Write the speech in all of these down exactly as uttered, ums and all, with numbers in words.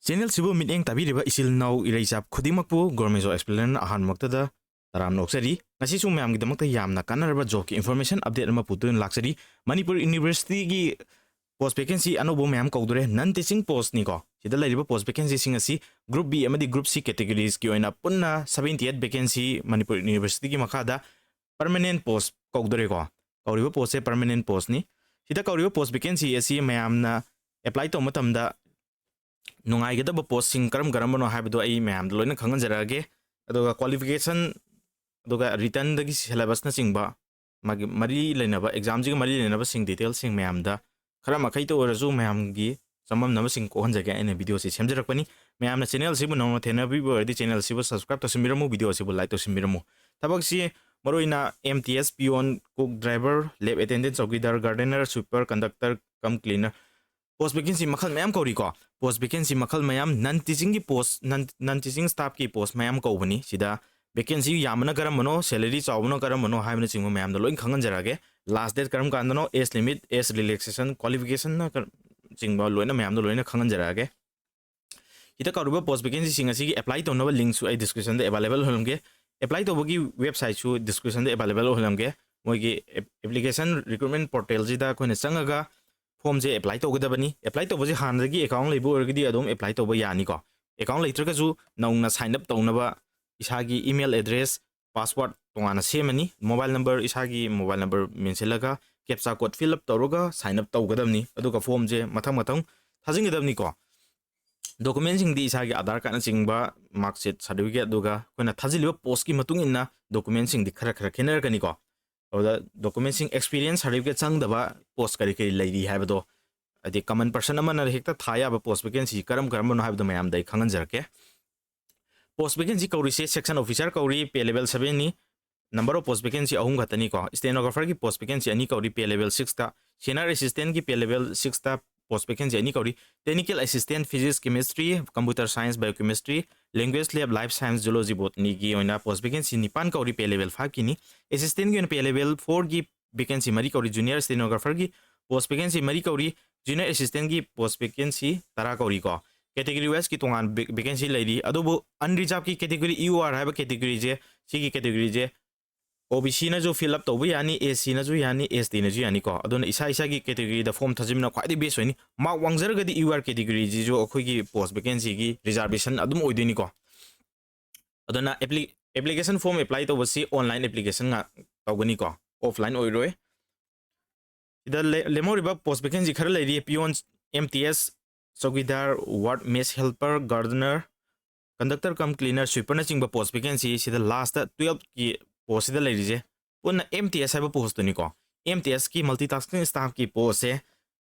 ꯆꯦꯅꯦꯜꯁꯤꯕꯨ ꯃꯤꯠꯌꯦꯡ ꯇꯥꯕꯤꯔꯤꯕ ꯏꯆꯤꯜ ꯏꯅꯥꯎ ꯏꯔꯩꯆꯥ ꯈꯨꯗꯤꯡꯃꯛꯄꯨ Government Job Explainer ꯑꯍꯥꯟꯕꯃꯛꯇꯗ ꯇꯔꯥꯝꯅ ꯑꯣꯛꯆꯔꯤ꯫ ꯉꯁꯤꯁꯨ ꯃꯌꯥꯝꯒꯤꯗꯃꯛꯇ ꯌꯥꯝꯅ ꯀꯥꯟꯅꯔꯕ ꯖꯣꯕꯀꯤ ꯏꯟꯐꯣꯔꯃꯦꯁꯟ ꯑꯞꯗꯦꯠ ꯑꯃ ꯄꯨꯗꯨꯅ ꯂꯥꯛꯆꯔꯤ꯫ ꯃꯅꯤꯄꯨꯔ ꯌꯨꯅꯤꯚꯔꯁꯤꯇꯤꯒꯤ ꯄꯣꯁ ꯚꯦꯀꯦꯟꯁꯤ ꯑꯅꯧꯕ ꯃꯌꯥꯝ ꯀꯧꯗꯣꯔꯦ, ꯅꯟ ꯇꯤꯆꯤꯡ ꯄꯣꯁꯅꯤꯀꯣ꯫ ꯁꯤꯗ ꯂꯩꯔꯤꯕ ꯄꯣꯁ ꯚꯦꯀꯦꯟꯁꯤꯁꯤꯡ ꯑꯁꯤ ꯒ꯭ꯔꯨꯞ ꯕꯤ ꯑꯃꯗꯤ ꯒ꯭ꯔꯨꯞ ꯁꯤ ꯀꯦꯇꯦꯒꯣꯔꯤꯁꯀꯤ ꯑꯣꯏꯅ ꯄꯨꯟꯅ ꯁꯕꯦꯟꯇꯤ ꯑꯩꯠ ꯚꯦꯀꯦꯟꯁꯤ ꯃꯅꯤꯄꯨꯔ ꯌꯨꯅꯤꯚꯔꯁꯤꯇꯤꯒꯤ ꯃꯈꯥꯗ ꯄꯔꯃꯅꯦꯟ ꯄꯣꯁ ꯀꯧꯗꯣꯔꯦꯀꯣ꯫ ꯀꯧꯔꯤꯕ ꯄꯣꯁꯁꯦ ꯄꯔꯃꯅꯦꯟ ꯄꯣꯁꯅꯤ꯫ ꯁꯤꯗ ꯀꯧꯔꯤꯕ ꯄꯣꯁ ꯚꯦꯀꯦꯟꯁꯤ ꯑꯁꯤ ꯃꯌꯥꯝꯅ ꯑꯦꯄ꯭ꯂꯥꯏ ꯇꯧꯕ ꯃꯇꯝꯗ ꯅꯨꯡꯉꯥꯏꯒꯗꯕ ꯄꯣꯁꯁꯤꯡ ꯀꯔꯝ ꯀꯔꯝꯕꯅꯣ ꯍꯥꯏꯕꯗꯣ ꯑꯩ ꯃꯌꯥꯝꯗ ꯂꯣꯏꯅ ꯈꯪꯍꯟꯖꯔꯛꯑꯒꯦ꯫ ꯑꯗꯨꯒ ꯀ꯭ꯋꯥꯂꯤꯐꯤꯀꯦꯁꯟ, ꯑꯗꯨꯒ ꯔꯤꯇꯟꯗꯒꯤ ꯁꯦꯂꯦꯕꯁꯅꯆꯤꯡꯕ, ꯃꯥꯒꯤ ꯃꯔꯤ ꯂꯩꯅꯕ, ꯑꯦꯛꯖꯥꯝꯁꯤꯒ ꯃꯔꯤ ꯂꯩꯅꯕꯁꯤꯡ, ꯗꯤꯇꯦꯜꯁꯤꯡ ꯃꯌꯥꯝꯗ ꯈꯔ ꯃꯈꯩꯇ ꯑꯣꯏꯔꯁꯨ ꯃꯌꯥꯝꯒꯤ ꯆꯃꯝꯅꯕꯁꯤꯡ ꯀꯣꯛꯍꯟꯖꯒꯦ ꯑꯩꯅ ꯚꯤꯗꯤꯑꯣꯁꯤ ꯁꯦꯝꯖꯔꯛꯄꯅꯤ꯫ ꯃꯌꯥꯝꯅ ꯆꯦꯅꯦꯜꯁꯤꯕꯨ ꯅꯧꯅ ꯊꯦꯡꯅꯕꯤꯕ ꯑꯣꯏꯔꯗꯤ ꯆꯦꯅꯦꯜꯁꯤꯕꯨ ꯁꯕꯁꯀ꯭ꯔꯥꯏꯕ ꯇꯧꯁꯤꯟꯕꯤꯔꯝꯃꯨ, ꯚꯤꯗꯤꯑꯣꯁꯤꯕꯨ ꯂꯥꯏꯛ ꯇꯧꯁꯤꯟꯕꯤꯔꯝꯃꯨ꯫ ꯊꯕꯛꯁꯤ ꯃꯔꯨꯑꯣꯏꯅ M T S, peon, cook, driver, lab attendant, chowkidar, gardener, sweeper, conductor cum cleaner, post vacancy ꯃꯈꯜ ꯃꯌꯥꯝ ꯀꯧꯔꯤꯀꯣ꯫ ꯄꯣꯁ ꯚꯦꯀꯦꯟꯁꯤ ꯃꯈꯜ ꯃꯌꯥꯝ, ꯅꯟ ꯇꯤꯆꯤꯡꯒꯤ ꯄꯣꯁ, ꯅꯟ, ꯅꯟ ꯇꯤꯆꯤꯡ ꯁ꯭ꯇꯥꯐꯀꯤ ꯄꯣꯁ ꯃꯌꯥꯝ ꯀꯧꯕꯅꯤ꯫ ꯁꯤꯗ ꯚꯦꯀꯦꯟꯁꯤ ꯌꯥꯝꯕꯅ ꯀꯔꯝꯕꯅꯣ, ꯁꯦꯂꯔꯤ ꯆꯥꯎꯕꯅ ꯀꯔꯝꯕꯅꯣ ꯍꯥꯏꯕꯅꯆꯤꯡꯕ ꯃꯌꯥꯝꯗꯣ ꯂꯣꯏ ꯈꯪꯍꯟꯖꯔꯛꯑꯒꯦ꯫ ꯂꯥꯁ ꯗꯦꯠ ꯀꯔꯝ ꯀꯥꯟꯗꯅꯣ, ꯑꯦꯖ ꯂꯤꯃꯤꯠ, ꯑꯦꯖ ꯔꯤꯂꯦꯛꯁꯦꯁꯟ, ꯀ꯭ꯋꯥꯂꯤꯐꯤꯀꯦꯁꯟꯅ ꯀ-, ꯆꯤꯡꯕ ꯂꯣꯏꯅ ꯃꯌꯥꯝꯗꯣ ꯂꯣꯏꯅ ꯈꯪꯍꯟꯖꯔꯛꯑꯒꯦ꯫ ꯁꯤꯗ ꯀꯧꯔꯤꯕ ꯄꯣꯁ ꯚꯦꯀꯦꯟꯁꯤꯁꯤꯡ ꯑꯁꯤꯒꯤ ꯑꯦꯄ꯭ꯂꯥꯏ ꯇꯧꯅꯕ ꯂꯤꯡꯛꯁꯨ ꯑꯩ ꯗꯤꯁꯀ꯭ꯔꯤꯞꯁꯟꯗ ꯑꯦꯕꯥꯏꯂꯦꯕꯜ ꯑꯣꯏꯍꯜꯂꯝꯒꯦ꯫ ꯑꯦꯄ꯭ꯂꯥꯏ ꯇꯧꯕꯒꯤ ꯋꯦꯕꯁꯥꯏꯠꯁꯨ ꯗꯤꯁꯀ꯭ꯔꯤꯞꯁꯟꯗ ꯑꯦꯕꯥꯏꯂꯦꯕꯜ ꯑꯣꯏꯍꯜꯂꯝꯒꯦ꯫ ꯃꯣꯏꯒꯤ ꯑꯦꯞ-, ꯑꯦꯄ꯭ꯂꯤꯀꯦꯁꯟ ꯔꯤꯀ꯭ꯔꯨꯠꯃꯦꯟ ꯄꯣꯔꯇꯦꯜꯁꯤꯗ ꯑꯩꯈꯣꯏꯅ ꯆꯪꯉꯒ ꯐꯣꯝꯁꯦ ꯑꯦꯄ꯭ꯂꯥꯏ ꯇꯧꯒꯗꯕꯅꯤ꯫ ꯑꯦꯄ꯭ꯂꯥꯏ ꯇꯧꯕꯁꯦ ꯍꯥꯟꯅꯗꯒꯤ ꯑꯦꯀꯥꯎꯟ ꯂꯩꯕ ꯑꯣꯏꯔꯒꯗꯤ ꯑꯗꯨꯝ ꯑꯦꯄ꯭ꯂꯥꯏ ꯇꯧꯕ ꯌꯥꯅꯤꯀꯣ꯫ ꯑꯦꯀꯥꯎꯟ ꯂꯩꯇ꯭ꯔꯒꯁꯨ ꯅꯧꯅ ꯁꯥꯏꯟ ꯑꯞ ꯇꯧꯅꯕ ꯏꯁꯥꯒꯤ ꯏꯃꯦꯜ ꯑꯦꯗ꯭ꯔꯦꯁ, ꯄꯥꯁꯋꯥꯔꯗ ꯇꯣꯉꯥꯟꯅ ꯁꯦꯝꯃꯅꯤ꯫ ꯃꯣꯕꯥꯏꯜ ꯅꯝꯕꯔ, ꯏꯁꯥꯒꯤ ꯃꯣꯕꯥꯏꯜ ꯅꯝꯕꯔ ꯃꯦꯟꯁꯤꯜꯂꯒ ꯀꯦꯞꯆꯥ ꯀꯣꯗ ꯐꯤꯜ ꯑꯞ ꯇꯧꯔꯒ ꯁꯥꯏꯟ ꯑꯞ ꯇꯧꯒꯗꯕꯅꯤ꯫ ꯑꯗꯨꯒ ꯐꯣꯝꯁꯦ ꯃꯊꯪ ꯃꯊꯪ ꯊꯥꯖꯤꯟꯒꯗꯕꯅꯤꯀꯣ꯫ ꯗꯣꯀꯨꯃꯦꯟꯁꯤꯡꯗꯤ ꯏꯁꯥꯒꯤ ꯑꯥꯙꯥꯔ ꯀꯥꯔꯗꯅꯆꯤꯡꯕ, ꯃꯥꯔꯛꯁꯤꯠ, ꯁꯥꯔꯇꯤꯐꯤꯀꯦꯠ, ꯑꯗꯨꯒ ꯑꯩꯈꯣꯏꯅ ꯊꯥꯖꯤꯜꯂꯤꯕ ꯄꯣꯁꯀꯤ ꯃꯇꯨꯡ ꯏꯟꯅ ꯗꯣꯀꯨꯃꯦꯟꯁꯤꯡꯗꯤ ꯈꯔ ꯈꯔ ꯈꯦꯠꯅꯔꯛꯀꯅꯤꯀꯣ꯫ ꯑꯗꯨꯗ ꯗꯣꯀꯨꯃꯦꯟꯁꯤꯡ, ꯑꯦꯛꯁꯄꯤꯔꯤꯌꯦꯟꯁ ꯁꯥꯔꯇꯤꯐꯤꯀꯦꯠ ꯆꯪꯗꯕ ꯄꯣꯁ ꯀꯔꯤ ꯀꯔꯤ ꯂꯩꯔꯤ ꯍꯥꯏꯕꯗꯣ, ꯍꯥꯏꯗꯤ ꯀꯃꯟ ꯄꯔꯁꯟ ꯑꯃꯅ ꯍꯦꯛꯇ ꯊꯥ ꯌꯥꯕ ꯄꯣꯁ ꯚꯦꯀꯦꯟꯁꯤ ꯀꯔꯝ ꯀꯔꯝꯕꯅꯣ ꯍꯥꯏꯕꯗꯣ ꯃꯌꯥꯝꯗ ꯑꯩ ꯈꯪꯍꯟꯖꯔꯛꯀꯦ꯫ ꯄꯣꯁ ꯚꯦꯀꯦꯟꯁꯤ ꯀꯧꯔꯤꯁꯦ ꯁꯦꯛꯁꯟ ꯑꯣꯐꯤꯁꯔ ꯀꯧꯔꯤ, ꯄꯦ ꯂꯦꯚꯦꯜ ꯁꯕꯦꯟꯅꯤ꯫ ꯅꯝꯕꯔ ꯑꯣꯐ ꯄꯣꯁ ꯚꯦꯀꯦꯟꯁꯤ ꯑꯍꯨꯝ ꯈꯛꯇꯅꯤꯀꯣ꯫ ꯁ꯭ꯇꯦꯅꯣꯒ꯭ꯔꯥꯐꯔꯒꯤ ꯄꯣꯁ ꯚꯦꯀꯦꯟꯁꯤ ꯑꯅꯤ ꯀꯧꯔꯤ, ꯄꯦ ꯂꯦꯚꯦꯜ ꯁꯤꯛꯁꯇ꯫ ꯁꯦꯅꯤꯌꯔ ꯑꯦꯁꯤꯁꯇꯦꯟꯒꯤ ꯄꯦ ꯂꯦꯚꯦꯜ ꯁꯤꯛꯁꯇ ꯄꯣꯁ ꯚꯦꯀꯦꯟꯁꯤ ꯑꯅꯤ ꯀꯧꯔꯤ꯫ Technical assistant, physics, chemistry, computer science, biochemistry, language lab, life science, zoology, ꯕꯣꯇꯅꯤꯒꯤ ꯑꯣꯏꯅ ꯄꯣꯁ ꯚꯦꯀꯦꯟꯁꯤ ꯅꯤꯄꯥꯟ ꯀꯧꯔꯤ, ꯄꯦ ꯂꯦꯚꯦꯜ ꯐꯥꯏꯚꯀꯤꯅꯤ꯫ ꯑꯦꯁꯤꯁꯇꯦꯟꯒꯤ ꯑꯣꯏꯅ ꯄꯦ ꯂꯦꯚꯦꯜ ꯐꯣꯔꯒꯤ ꯚꯦꯀꯦꯟꯁꯤ ꯃꯔꯤ ꯀꯧꯔꯤ, ꯖꯨꯅꯤꯌꯔ ꯁ꯭ꯇꯦꯅꯣꯒ꯭ꯔꯥꯐꯔꯒꯤ ꯄꯣꯁ ꯚꯦꯀꯦꯟꯁꯤ ꯃꯔꯤ ꯀꯧꯔꯤ, ꯖꯨꯅꯤꯌꯔ ꯑꯦꯁꯤꯁꯇꯦꯟꯒꯤ ꯄꯣꯁ ꯚꯦꯀꯦꯟꯁꯤ ꯇꯔꯥ ꯀꯧꯔꯤꯀꯣ꯫ category wiseꯀꯤ ꯇꯣꯉꯥꯟ vacancy ꯂꯩꯔꯤ꯫ ꯑꯗꯨꯕꯨ unreservedꯀꯤ category, U R ꯍꯥꯏꯕ categoryꯁꯦ, ꯁꯤꯒꯤ categoryꯁꯦ OBCꯅꯁꯨ fill up ꯇꯧꯕ ꯌꯥꯅꯤ, SCꯅꯁꯨ ꯌꯥꯅꯤ, STꯅꯁꯨ ꯌꯥꯅꯤꯀꯣ꯫ ꯑꯗꯨꯅ ꯏꯁꯥ ꯏꯁꯥꯒꯤ categoryꯗ form ꯊꯥꯖꯤꯟꯕꯅ ꯈ꯭ꯋꯥꯏꯗꯒꯤ best ꯑꯣꯏꯅꯤ꯫ Mark ꯋꯥꯡꯖꯔꯒꯗꯤ U R categoryꯁꯤꯁꯨ ꯑꯩꯈꯣꯏꯒꯤ post vacancyꯒꯤ reservationꯅ ꯑꯗꯨꯝ ꯑꯣꯏꯗꯣꯏꯅꯤꯀꯣ꯫ ꯑꯗꯨꯅ appli- application form apply ꯇꯧꯕꯁꯤ online application ꯉꯥꯛ ꯇꯧꯒꯅꯤꯀꯣ, offline ꯑꯣꯏꯔꯣꯏ꯫ ꯁꯤꯗ ꯂꯦ- ꯂꯦꯝꯍꯧꯔꯤꯕ post vacancy ꯈꯔ ꯂꯩꯔꯤ: peon, MTS, chowkidar, ward mess helper, gardener, conductor cum cleaner, sweeperꯅꯆꯤꯡꯕ post vacancy꯫ ꯁꯤꯗ lastꯇ twelveꯀꯤ postꯁꯤꯗ ꯂꯩꯔꯤꯁꯦ ꯄꯨꯟꯅ MTS ꯍꯥꯏꯕ postꯇꯨꯅꯤꯀꯣ꯫ MTSꯀꯤ multitasking staffꯀꯤ postꯁꯦ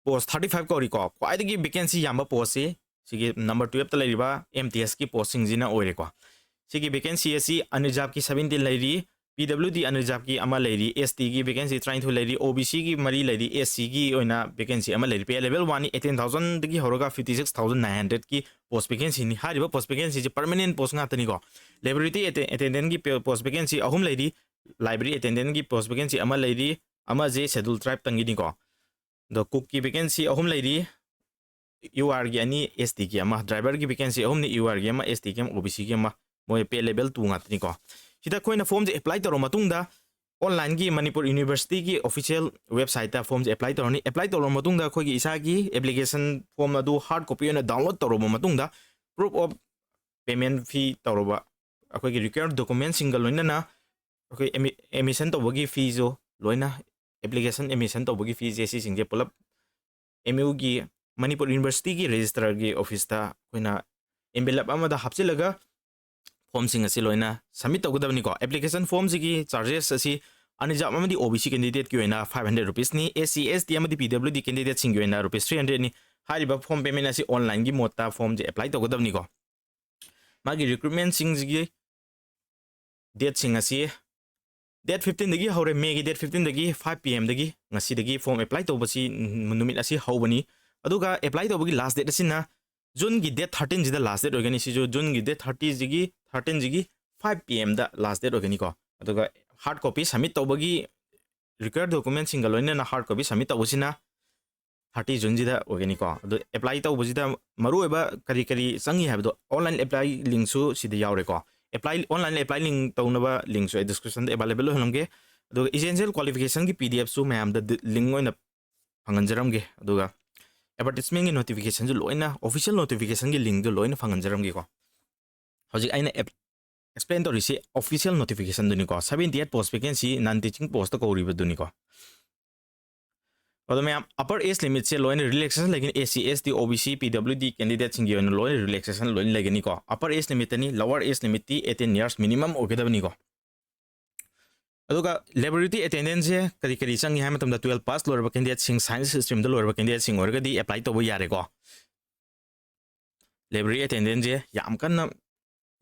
post thirty five ꯀꯧꯔꯤꯀꯣ꯫ ꯈ꯭ꯋꯥꯏꯗꯒꯤ vacancy ꯌꯥꯝꯕ postꯁꯤ ꯁꯤꯒꯤ number twelveꯇ ꯂꯩꯔꯤꯕ MTSꯀꯤ postꯁꯤꯡꯁꯤꯅ ꯑꯣꯏꯔꯦꯀꯣ꯫ ꯁꯤꯒꯤ vacancy ꯑꯁꯤ unreservedꯀꯤ seventeen ꯂꯩꯔꯤ, PWD unreservedꯀꯤ ꯑꯃ ꯂꯩꯔꯤ, STꯒꯤ vacancy ꯇꯔꯥꯅꯤꯊꯣꯏ ꯂꯩꯔꯤ, OBCꯒꯤ ꯃꯔꯤ ꯂꯩꯔꯤ, SCꯒꯤ ꯑꯣꯏꯅ vacancy ꯑꯃ ꯂꯩꯔꯤ꯫ Pay level oneꯅꯤ, eighteen thousandꯗꯒꯤ ꯍꯧꯔꯒ fifty six thousand nine hundredꯀꯤ post vacancyꯅꯤ꯫ ꯍꯥꯏꯔꯤꯕ post vacancyꯁꯤ permanent post ꯉꯥꯛꯇꯅꯤꯀꯣ꯫ Library atten- attendantꯀꯤ pe- post vacancy ꯑꯍꯨꯝ ꯂꯩꯔꯤ, library attendantꯀꯤ post vacancy ꯑꯃ ꯂꯩꯔꯤ, ꯑꯃꯁꯦ schedule tribeꯇꯪꯒꯤꯅꯤꯀꯣ꯫ ꯑꯗꯣ cookꯀꯤ vacancy ꯑꯍꯨꯝ ꯂꯩꯔꯤ, URꯒꯤ ꯑꯅꯤ, STꯒꯤ ꯑꯃ꯫ Driverꯒꯤ vacancy ꯑꯍꯨꯝꯅꯤ, URꯒꯤ ꯑꯃ, STꯒꯤ ꯑꯃ, OBCꯒꯤ ꯑꯃ꯫ ꯃꯣꯏ pay level two ꯉꯥꯛꯇꯅꯤꯀꯣ꯫ ꯁꯤꯗ ꯑꯩꯈꯣꯏꯅ formꯁꯦ apply ꯇꯧꯔꯕ ꯃꯇꯨꯡꯗ onlineꯒꯤ Manipur Universityꯒꯤ official websiteꯇ formꯁꯦ apply ꯇꯧꯔꯅꯤ꯫ Apply ꯇꯧꯔꯕ ꯃꯇꯨꯡꯗ ꯑꯩꯈꯣꯏꯒꯤ ꯏꯁꯥꯒꯤ application form ꯑꯗꯨ hard copy ꯑꯣꯏꯅ download ꯇꯧꯔꯕ ꯃꯇꯨꯡꯗ proof of payment fee ꯇꯧꯔꯕ ꯑꯩꯈꯣꯏꯒꯤ required documentꯁꯤꯡꯒ ꯂꯣꯏꯅꯅ ꯑꯩꯈꯣꯏ admi- admission ꯇꯧꯕꯒꯤ feeꯁꯨ ꯂꯣꯏꯅ, application admission ꯇꯧꯕꯒꯤ feeꯁꯦ ꯁꯤꯁꯤꯡꯁꯦ ꯄꯨꯂꯞ MUꯒꯤ, Manipur Universityꯒꯤ registrarꯒꯤ officeꯇ ꯑꯩꯈꯣꯏꯅ envelope ꯑꯃꯗ ꯍꯥꯞꯆꯤꯜꯂꯒ formꯁꯤꯡ ꯑꯁꯤ ꯂꯣꯏꯅ submit ꯇꯧꯒꯗꯕꯅꯤꯀꯣ꯫ Application formꯁꯤꯒꯤ charges ꯑꯁꯤ unreserved ꯑꯃꯗꯤ OBC candidateꯀꯤ ꯑꯣꯏꯅ five hundred rupeesꯅꯤ, SC, ST ꯑꯃꯗꯤ PWD candidateꯁꯤꯡꯒꯤ ꯑꯣꯏꯅ rupees three hundredꯅꯤ꯫ ꯍꯥꯏꯔꯤꯕ form payment ꯑꯁꯤ onlineꯒꯤ ꯃꯣꯠꯇ formꯁꯦ apply ꯇꯧꯒꯗꯕꯅꯤꯀꯣ꯫ ꯃꯥꯒꯤ recruitmentꯁꯤꯡꯁꯤꯒꯤ dateꯁꯤꯡ ꯑꯁꯤ date fifteenꯗꯒꯤ ꯍꯧꯔꯦ, Mayꯒꯤ date fifteenꯗꯒꯤ five PMꯗꯒꯤ ꯉꯁꯤꯗꯒꯤ form apply ꯇꯧꯕꯁꯤ ꯅꯨꯃꯤꯠ ꯑꯁꯤ ꯍꯧꯕꯅꯤ꯫ ꯑꯗꯨꯒ apply ꯇꯧꯕꯒꯤ last date ꯑꯁꯤꯅ Juneꯒꯤ date thirteenꯁꯤꯗ last date ꯑꯣꯏꯒꯅꯤ꯫ ꯁꯤꯁꯨ Juneꯒꯤ date thirtyꯁꯤꯒꯤ thirteenꯁꯤꯒꯤ five PMꯗ last date ꯑꯣꯏꯒꯅꯤꯀꯣ꯫ ꯑꯗꯨꯒ hard copy submit ꯇꯧꯕꯒꯤ required documentꯁꯤꯡꯒ ꯂꯣꯏꯅꯅ hard copy submit ꯇꯧꯕꯁꯤꯅ ꯊꯥꯔꯇꯤ ꯖꯨꯟꯁꯤꯗ ꯑꯣꯏꯒꯅꯤꯀꯣ꯫ ꯑꯗꯣ ꯑꯦꯄ꯭ꯂꯥꯏ ꯇꯧꯕꯁꯤꯗ ꯃꯔꯨꯑꯣꯏꯕ ꯀꯔꯤ ꯀꯔꯤ ꯆꯪꯉꯤ ꯍꯥꯏꯕꯗꯣ, ꯑꯣꯟꯂꯥꯏꯟ ꯑꯦꯄ꯭ꯂꯥꯏ ꯂꯤꯡꯁꯨ ꯁꯤꯗ ꯌꯥꯎꯔꯦꯀꯣ꯫ ꯑꯦꯄ꯭ꯂꯥꯏ, ꯑꯣꯟꯂꯥꯏꯟ ꯑꯦꯄ꯭ꯂꯥꯏ ꯂꯤꯡ ꯇꯧꯅꯕ ꯂꯤꯡꯁꯨ ꯑꯩ ꯗꯤꯁꯀ꯭ꯔꯤꯞꯁꯟꯗ ꯑꯦꯕꯥꯏꯂꯦꯕꯜ ꯑꯣꯏꯍꯜꯂꯝꯒꯦ꯫ ꯑꯗꯨꯒ ꯏꯁꯦꯟꯁꯤꯌꯦꯜ ꯀ꯭ꯋꯥꯂꯤꯐꯤꯀꯦꯁꯟꯒꯤ ꯄꯤ ꯗꯤ ꯑꯦꯐꯁꯨ ꯃꯌꯥꯝꯗ ꯂꯤꯡ ꯑꯣꯏꯅ ꯐꯪꯍꯟꯖꯔꯝꯒꯦ꯫ ꯑꯗꯨꯒ ꯑꯦꯗꯚꯔꯇꯤꯁꯃꯦꯟꯒꯤ ꯅꯣꯇꯤꯐꯤꯀꯦꯁꯟꯁꯨ ꯂꯣꯏꯅ, ꯑꯣꯐꯤꯁꯤꯌꯦꯜ ꯅꯣꯇꯤꯐꯤꯀꯦꯁꯟꯒꯤ ꯂꯤꯡꯗꯨ ꯂꯣꯏꯅ ꯐꯪꯍꯟꯖꯔꯝꯒꯦꯀꯣ꯫ ꯍꯧꯖꯤꯛ ꯑꯩꯅ ꯑꯦꯛꯁꯄ꯭ꯂꯦꯟ ꯇꯧꯔꯤꯁꯤ ꯑꯣꯐꯤꯁꯤꯌꯦꯜ ꯅꯣꯇꯤꯐꯤꯀꯦꯁꯟꯗꯨꯅꯤꯀꯣ, ꯁꯕꯦꯟꯇꯤ ꯑꯩꯠ ꯄꯣꯁ ꯚꯦꯀꯦꯟꯁꯤ ꯅꯟ ꯇꯤꯆꯤꯡ ꯄꯣꯁꯇ ꯀꯧꯔꯤꯕꯗꯨꯅꯤꯀꯣ꯫ ꯑꯗꯣ ꯃꯌꯥꯝ, ꯑꯄꯔ ꯑꯦꯖ ꯂꯤꯃꯤꯠꯁꯦ ꯂꯣꯏꯅ ꯔꯤꯂꯦꯛꯁꯦꯁꯟ ꯂꯩꯒꯅꯤ꯫ ꯑꯦꯁ ꯁꯤ, ꯑꯦꯁ ꯇꯤ, ꯑꯣ ꯕꯤ ꯁꯤ, ꯄꯤ ꯗꯕ꯭ꯂꯤꯎ ꯗꯤ ꯀꯦꯟꯗꯤꯗꯦꯠꯁꯤꯡꯒꯤ ꯑꯣꯏꯅ ꯂꯣꯏꯅ ꯔꯤꯂꯦꯛꯁꯦꯁꯟ ꯂꯣꯏꯅ ꯂꯩꯒꯅꯤꯀꯣ꯫ ꯑꯄꯔ ꯑꯦꯖ ꯂꯤꯃꯤꯠꯇꯅꯤ, ꯂꯋꯔ ꯑꯦꯖ ꯂꯤꯃꯤꯠꯇꯤ ꯑꯩꯠꯇꯤꯟ ꯌꯔꯁ ꯃꯤꯅꯤꯃꯝ ꯑꯣꯏꯒꯗꯕꯅꯤꯀꯣ꯫ ꯑꯗꯨꯒ ꯂꯦꯕꯣꯔꯦꯇꯣꯔꯤ ꯑꯦꯇꯦꯟꯗꯦꯟꯁꯁꯦ ꯀꯔꯤ ꯀꯔꯤ ꯆꯪꯉꯤ ꯍꯥꯏꯕ ꯃꯇꯝꯗ, ꯇꯨꯌꯦꯜꯞ ꯄꯥꯁ ꯂꯣꯏꯔꯕ ꯀꯦꯟꯗꯤꯗꯦꯠꯁꯤꯡ, ꯁꯥꯏꯟꯁ ꯁ꯭ꯇ꯭ꯔꯤꯝꯗ ꯂꯣꯏꯔꯕ ꯀꯦꯟꯗꯤꯗꯦꯠꯁꯤꯡ ꯑꯣꯏꯔꯒꯗꯤ ꯑꯦꯄ꯭ꯂꯥꯏ ꯇꯧꯕ ꯌꯥꯔꯦꯀꯣ꯫ ꯂꯦꯕꯣꯔꯦꯇꯣꯔꯤ ꯑꯦꯇꯦꯟꯗꯦꯟꯁꯁꯦ ꯌꯥꯝ ꯀꯟꯅ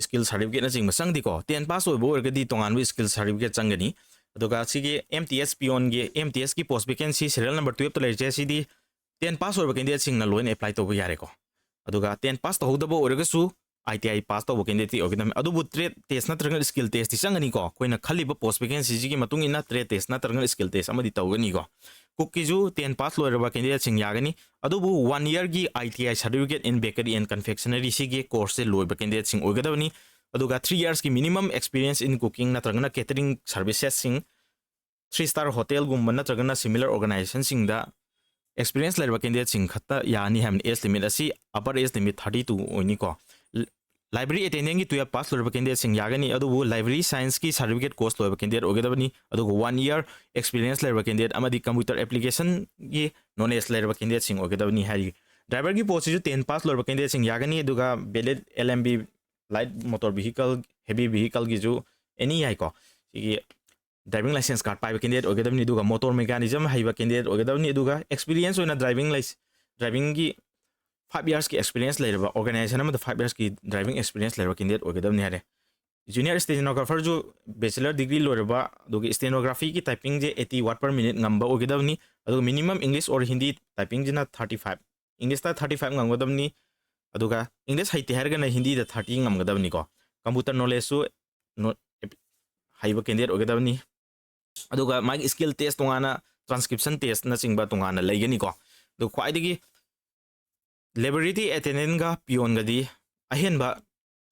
ꯁ꯭ꯀꯤꯜ ꯁꯥꯔꯇꯤꯐꯤꯀꯦꯠꯅꯆꯤꯡꯕ ꯆꯪꯗꯦꯀꯣ꯫ ꯇꯦꯟ ꯄꯥꯁ ꯑꯣꯏꯕ ꯑꯣꯏꯔꯒꯗꯤ ꯇꯣꯉꯥꯟꯕ ꯁ꯭ꯀꯤꯜ ꯁꯥꯔꯇꯤꯐꯤꯀꯦꯠ ꯆꯪꯒꯅꯤ꯫ ꯑꯗꯨꯒ ꯁꯤꯒꯤ ꯑꯦꯝ ꯇꯤ ꯑꯦꯁ ꯄꯤꯌꯣꯟꯒꯤ, ꯑꯦꯝ ꯇꯤ ꯑꯦꯁꯀꯤ ꯄꯣꯁ ꯚꯦꯀꯦꯟꯁꯤ ꯁꯦꯔꯤꯌꯦꯜ ꯅꯝꯕꯔ ꯇꯨꯌꯦꯜꯞꯇ ꯂꯩꯔꯤꯁꯦ, ꯁꯤꯗꯤ ꯇꯦꯟ ꯄꯥꯁ ꯑꯣꯏꯕ ꯀꯦꯟꯗꯤꯗꯦꯠꯁꯤꯡꯅ ꯂꯣꯏꯅ ꯑꯦꯄ꯭ꯂꯥꯏ ꯇꯧꯕ ꯌꯥꯔꯦꯀꯣ꯫ ꯑꯗꯨꯒ ꯇꯦꯟ ꯄꯥꯁ ꯇꯧꯍꯧꯗꯕ ꯑꯣꯏꯔꯒꯁꯨ ꯑꯥꯏ ꯇꯤ ꯑꯥꯏ ꯄꯥꯁ ꯇꯧꯕ ꯀꯦꯟꯗꯤꯗꯦꯠꯇꯤ ꯑꯣꯏꯒꯗꯕꯅꯤ꯫ ꯑꯗꯨꯕꯨ ꯇ꯭ꯔꯦꯠ ꯇꯦꯁ ꯅꯠꯇ꯭ꯔꯒ ꯁ꯭ꯀꯤꯜ ꯇꯦꯁꯇꯤ ꯆꯪꯒꯅꯤꯀꯣ꯫ ꯑꯩꯈꯣꯏꯅ ꯈꯜꯂꯤꯕ ꯄꯣꯁ ꯚꯦꯀꯦꯟꯁꯤꯁꯤꯒꯤ ꯃꯇꯨꯡ ꯏꯟꯅ ꯇ꯭ꯔꯦꯠ ꯇꯦꯁ ꯅꯠꯇ꯭ꯔꯒ ꯁ꯭ꯀꯤꯜ ꯇꯦꯁ ꯑꯃꯗꯤ ꯇꯧꯒꯅꯤꯀꯣ꯫ ꯀꯨꯛꯀꯤꯁꯨ ꯇꯦꯟ ꯄꯥꯁ ꯂꯣꯏꯔꯕ ꯀꯦꯟꯗꯤꯗꯦꯠꯁꯤꯡ ꯌꯥꯒꯅꯤ꯫ ꯑꯗꯨꯕꯨ ꯋꯥꯟ ꯏꯌꯔꯒꯤ I T I certificate in bakery and confectionery ꯁꯤꯒꯤ ꯀꯣꯔꯁꯁꯦ ꯂꯣꯏꯕ ꯀꯦꯟꯗꯤꯗꯦꯠꯁꯤꯡ ꯑꯣꯏꯒꯗꯕꯅꯤ꯫ ꯑꯗꯨꯒ ꯊ꯭ꯔꯤ ꯏꯌꯔꯁꯀꯤ ꯃꯤꯅꯤꯃꯝ ꯑꯦꯛꯁꯄꯤꯔꯤꯌꯦꯟꯁ ꯏꯟ ꯀꯨꯀꯤꯡ ꯅꯠꯇ꯭ꯔꯒꯅ ꯀꯦꯇꯔꯤꯡ ꯁꯥꯔꯚꯤꯁꯦꯁꯁꯤꯡ, ꯊ꯭ꯔꯤ ꯁ꯭ꯇꯥꯔ ꯍꯣꯇꯦꯜꯒꯨꯝꯕ ꯅꯠꯇ꯭ꯔꯒꯅ ꯁꯤꯃꯤꯂꯔ ꯑꯣꯔꯒꯅꯥꯏꯖꯦꯁꯟꯁꯤꯡꯗ ꯑꯦꯛꯁꯄꯤꯔꯤꯌꯦꯟꯁ ꯂꯩꯔꯕ ꯀꯦꯟꯗꯤꯗꯦꯠꯁꯤꯡ ꯈꯛꯇ ꯌꯥꯅꯤ ꯍꯥꯏꯕꯅꯤ꯫ ꯑꯦꯖ ꯂꯤꯃꯤꯠ ꯑꯁꯤ, upper age limit thirty two ꯑꯣꯏꯅꯤꯀꯣ꯫ ꯂꯥꯏꯕ꯭ꯔꯦꯔꯤ ꯑꯦꯇꯦꯟꯗꯦꯟꯒꯤ ꯇꯨꯌꯦꯜꯞ ꯄꯥꯁ ꯂꯣꯏꯔꯕ ꯀꯦꯟꯗꯤꯗꯦꯠꯁꯤꯡ ꯌꯥꯒꯅꯤ, ꯑꯗꯨꯕꯨ ꯂꯥꯏꯕ꯭ꯔꯦꯔꯤ ꯁꯥꯏꯟꯁꯀꯤ ꯁꯥꯔꯇꯤꯐꯤꯀꯦꯠ ꯀꯣꯔꯁ ꯂꯣꯏꯕ ꯀꯦꯟꯗꯤꯗꯦꯠ ꯑꯣꯏꯒꯗꯕꯅꯤ꯫ ꯑꯗꯨꯒ ꯋꯥꯟ ꯏꯌꯔ ꯑꯦꯛꯁꯄꯤꯔꯤꯌꯦꯟꯁ ꯂꯩꯔꯕ ꯀꯦꯟꯗꯤꯗꯦꯠ ꯑꯃꯗꯤ ꯀꯝꯄ꯭ꯌꯨꯇꯔ ꯑꯦꯄ꯭ꯂꯤꯀꯦꯁꯟꯒꯤ ꯅꯣꯂꯦꯖ ꯂꯩꯔꯕ ꯀꯦꯟꯗꯤꯗꯦꯠꯁꯤꯡ ꯑꯣꯏꯒꯗꯕꯅꯤ ꯍꯥꯏꯔꯤ꯫ ꯗ꯭ꯔꯥꯏꯚꯔꯒꯤ ꯄꯣꯁꯁꯤꯁꯨ ꯇꯦꯟ ꯄꯥꯁ ꯂꯣꯏꯔꯕ ꯀꯦꯟꯗꯤꯗꯦꯠꯁꯤꯡ ꯌꯥꯒꯅꯤ, ꯑꯗꯨꯒ valid L M V, light motor vehicle, heavy ꯚꯤꯍꯤꯀꯜꯒꯤꯁꯨ ꯑꯦꯅꯤ ꯌꯥꯏꯀꯣ꯫ ꯁꯤꯒꯤ ꯗ꯭ꯔꯥꯏꯚꯤꯡ ꯂꯥꯏꯁꯦꯟꯁ ꯀꯥꯔꯗ ꯄꯥꯏꯕ ꯀꯦꯟꯗꯤꯗꯦꯠ ꯑꯣꯏꯒꯗꯕꯅꯤ, ꯑꯗꯨꯒ ꯃꯣꯇꯣꯔ ꯃꯦꯀꯥꯅꯤꯖꯝ ꯍꯩꯕ ꯀꯦꯟꯗꯤꯗꯦꯠ ꯑꯣꯏꯒꯗꯕꯅꯤ, ꯑꯗꯨꯒ ꯑꯦꯛꯁꯄꯤꯔꯤꯌꯦꯟꯁ ꯑꯣꯏꯅ ꯗ꯭ꯔꯥꯏꯚꯤꯡ ꯂꯥꯏꯁ-, ꯗ꯭ꯔꯥꯏꯚꯤꯡꯒꯤ ꯐꯥꯏꯚ ꯏꯌꯔꯁꯀꯤ ꯑꯦꯛꯁꯄꯤꯔꯤꯌꯦꯟꯁ ꯂꯩꯔꯕ, ꯑꯣꯔꯒꯅꯥꯏꯖꯦꯁꯟ ꯑꯃꯗ ꯐꯥꯏꯚ ꯏꯌꯔꯁꯀꯤ ꯗ꯭ꯔꯥꯏꯚꯤꯡ ꯑꯦꯛꯁꯄꯤꯔꯤꯌꯦꯟꯁ ꯂꯩꯔꯕ ꯀꯦꯟꯗꯤꯗꯦꯠ ꯑꯣꯏꯒꯗꯕꯅꯤ ꯍꯥꯏꯔꯦ꯫ ꯖꯨꯅꯤꯌꯔ ꯁ꯭ꯇꯦꯅꯣꯒ꯭ꯔꯥꯐꯔꯁꯨ ꯕꯦꯆꯤꯂꯔ ꯗꯤꯒ꯭ꯔꯤ ꯂꯣꯏꯔꯕ, ꯑꯗꯨꯒ ꯁ꯭ꯇꯦꯅꯣꯒ꯭ꯔꯥꯐꯤꯒꯤ ꯇꯥꯏꯄꯤꯡꯁꯦ ꯑꯩꯠꯇꯤ ꯋꯥꯔꯗ ꯄꯔ ꯃꯤꯅꯤꯠ ꯉꯝꯕ ꯑꯣꯏꯒꯗꯕꯅꯤ, ꯑꯗꯨꯒ ꯃꯤꯅꯤꯃꯝ ꯏꯪꯂꯤꯁ ꯑꯣꯔ ꯍꯤꯟꯗꯤ ꯇꯥꯏꯄꯤꯡꯁꯤꯅ ꯊꯥꯔꯇꯤ ꯐꯥꯏꯚ, ꯏꯪꯂꯤꯁꯇ ꯊꯥꯔꯇꯤ ꯐꯥꯏꯚ ꯉꯝꯒꯗꯕꯅꯤ, ꯑꯗꯨꯒ ꯏꯪꯂꯤꯁ ꯍꯩꯇꯦ ꯍꯥꯏꯔꯒꯅ ꯍꯤꯟꯗꯤꯗ ꯊꯥꯔꯇꯤ ꯉꯝꯒꯗꯕꯅꯤꯀꯣ꯫ ꯀꯝꯄ꯭ꯌꯨꯇꯔ ꯅꯣꯂꯦꯖꯁꯨ ꯅꯣ-, ꯍꯩꯕ ꯀꯦꯟꯗꯤꯗꯦꯠ ꯑꯣꯏꯒꯗꯕꯅꯤ꯫ ꯑꯗꯨꯒ ꯃꯥꯒꯤ ꯁ꯭ꯀꯤꯜ ꯇꯦꯁ ꯇꯣꯉꯥꯟꯅ, ꯇ꯭ꯔꯥꯟꯁꯀ꯭ꯔꯤꯞꯁꯟ ꯇꯦꯁꯅꯆꯤꯡꯕ ꯇꯣꯉꯥꯟꯅ ꯂꯩꯒꯅꯤꯀꯣ꯫ ꯑꯗꯨ ꯈ꯭ꯋꯥꯏꯗꯒꯤ ꯂꯦꯕꯣꯔꯦꯇꯔꯤ ꯑꯦꯇꯦꯟꯗꯦꯟꯒ ꯄꯤꯌꯣꯟꯒꯗꯤ ꯑꯍꯦꯟꯕ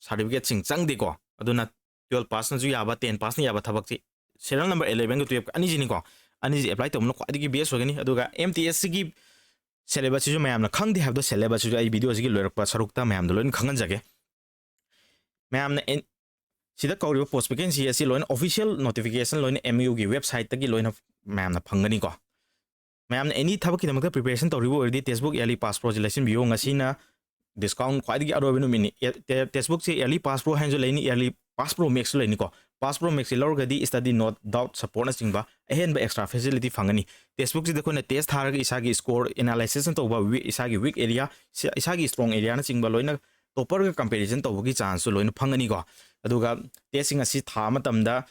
ꯁꯥꯔꯇꯤꯐꯤꯀꯦꯠꯁꯤꯡ ꯆꯪꯗꯦꯀꯣ꯫ ꯑꯗꯨꯅ ꯇꯨꯌꯦꯜꯞ ꯄꯥꯁꯅꯁꯨ ꯌꯥꯕ, ꯇꯦꯟ ꯄꯥꯁꯅ ꯌꯥꯕ ꯊꯕꯛꯁꯤ ꯁꯦꯔꯤꯌꯦꯜ ꯅꯝꯕꯔ ꯑꯦꯂꯦꯚꯦꯟꯒ ꯇꯨꯌꯦꯜꯞꯀ ꯑꯅꯤꯁꯤꯅꯤꯀꯣ꯫ ꯑꯅꯤꯁꯤ ꯑꯦꯄ꯭ꯂꯥꯏ ꯇꯧꯕꯅ ꯈ꯭ꯋꯥꯏꯗꯒꯤ ꯕꯦꯁ ꯑꯣꯏꯒꯅꯤ꯫ ꯑꯗꯨꯒ ꯑꯦꯝ ꯇꯤ ꯑꯦꯁ ꯁꯤꯒꯤ ꯁꯦꯂꯦꯕꯁꯁꯤꯁꯨ ꯃꯌꯥꯝꯅ ꯈꯪꯗꯦ ꯍꯥꯏꯕꯗꯣ, ꯁꯦꯂꯦꯕꯁꯁꯤꯁꯨ ꯑꯩ ꯚꯤꯗꯤꯑꯣꯁꯤꯒꯤ ꯂꯣꯏꯔꯛꯄ ꯁꯔꯨꯛꯇ ꯃꯌꯥꯝꯗ ꯂꯣꯏꯅ ꯈꯪꯍꯟꯖꯒꯦ꯫ ꯃꯌꯥꯝꯅ ꯑꯦꯟ-, ꯁꯤꯗ ꯀꯧꯔꯤꯕ ꯄꯣꯁ ꯚꯦꯀꯦꯟꯁꯤ ꯑꯁꯤ ꯂꯣꯏꯅ ꯑꯣꯐꯤꯁꯤꯌꯦꯜ ꯅꯣꯇꯤꯐꯤꯀꯦꯁꯟ ꯂꯣꯏꯅ ꯑꯦꯝ ꯌꯨꯒꯤ ꯋꯦꯕꯁꯥꯏꯠꯇꯒꯤ ꯂꯣꯏꯅ ꯃꯌꯥꯝꯅ ꯐꯪꯒꯅꯤꯀꯣ꯫ ꯃꯌꯥꯝꯅ ꯑꯦꯅꯤ ꯊꯕꯛꯀꯤꯗꯃꯛꯇ ꯄ꯭ꯔꯤꯄꯦꯔꯦꯁꯟ ꯇꯧꯔꯤꯕ ꯑꯣꯏꯔꯗꯤ ꯇꯦꯛꯁꯕꯨꯛ ꯏꯌꯔꯂꯤ ꯄꯥꯁ ꯄ꯭ꯔꯣꯁꯤ ꯂꯩꯁꯤꯟꯕꯤꯌꯨ꯫ ꯉꯁꯤꯅ ꯗꯤꯁꯀꯥꯎꯟ ꯈ꯭ꯋꯥꯏꯗꯒꯤ ꯑꯔꯣꯏꯕ ꯅꯨꯃꯤꯠꯅꯤ꯫ ꯑꯦ-, ꯇꯦ-, ꯇꯦꯛꯁꯕꯨꯛꯁꯦ ꯏꯌꯔꯂꯤ ꯄꯥꯁ ꯄ꯭ꯔꯣ ꯍꯥꯏꯅꯁꯨ ꯂꯩꯅꯤ, ꯏꯌꯔꯂꯤ ꯄꯥꯁ ꯄ꯭ꯔꯣ ꯃꯦꯛꯁꯁꯨ ꯂꯩꯅꯤꯀꯣ꯫ ꯄꯥꯁ ꯄ꯭ꯔꯣ ꯃꯦꯛꯁꯁꯤ ꯂꯧꯔꯒꯗꯤ ꯁ꯭ꯇꯗꯤ ꯅꯣꯠ, ꯗꯥꯎꯠ ꯁꯄꯣꯔꯠꯅꯆꯤꯡꯕ ꯑꯍꯦꯟꯕ ꯑꯦꯛꯁꯇ꯭ꯔꯥ ꯐꯦꯁꯤꯂꯤꯇꯤ ꯐꯪꯒꯅꯤ꯫ ꯇꯦꯛꯁꯕꯨꯛꯁꯤꯗ ꯑꯩꯈꯣꯏꯅ ꯇꯦꯁ ꯊꯥꯔꯒ ꯏꯁꯥꯒꯤ ꯁ꯭ꯀꯣꯔ ꯑꯦꯅꯥꯂꯥꯏꯁꯤꯁ ꯇꯧꯕ, ꯋꯤ-, ꯏꯁꯥꯒꯤ ꯋꯤꯛ ꯑꯦꯔꯤꯌꯥ, ꯏꯁꯥ-, ꯏꯁꯥꯒꯤ ꯁ꯭ꯇ꯭ꯔꯣꯡ ꯑꯦꯔꯤꯌꯥꯅꯆꯤꯡꯕ ꯂꯣꯏꯅ ꯇꯣꯄꯔꯒ ꯀꯝꯄꯦꯔꯤꯖꯟ ꯇꯧꯕꯒꯤ ꯆꯥꯟꯁꯁꯨ ꯂꯣꯏꯅ ꯐꯪꯒꯅꯤꯀꯣ꯫ ꯑꯗꯨꯒ ꯇꯦꯁꯁꯤꯡ ꯑꯁꯤ ꯊꯥ ꯃꯇꯝꯗ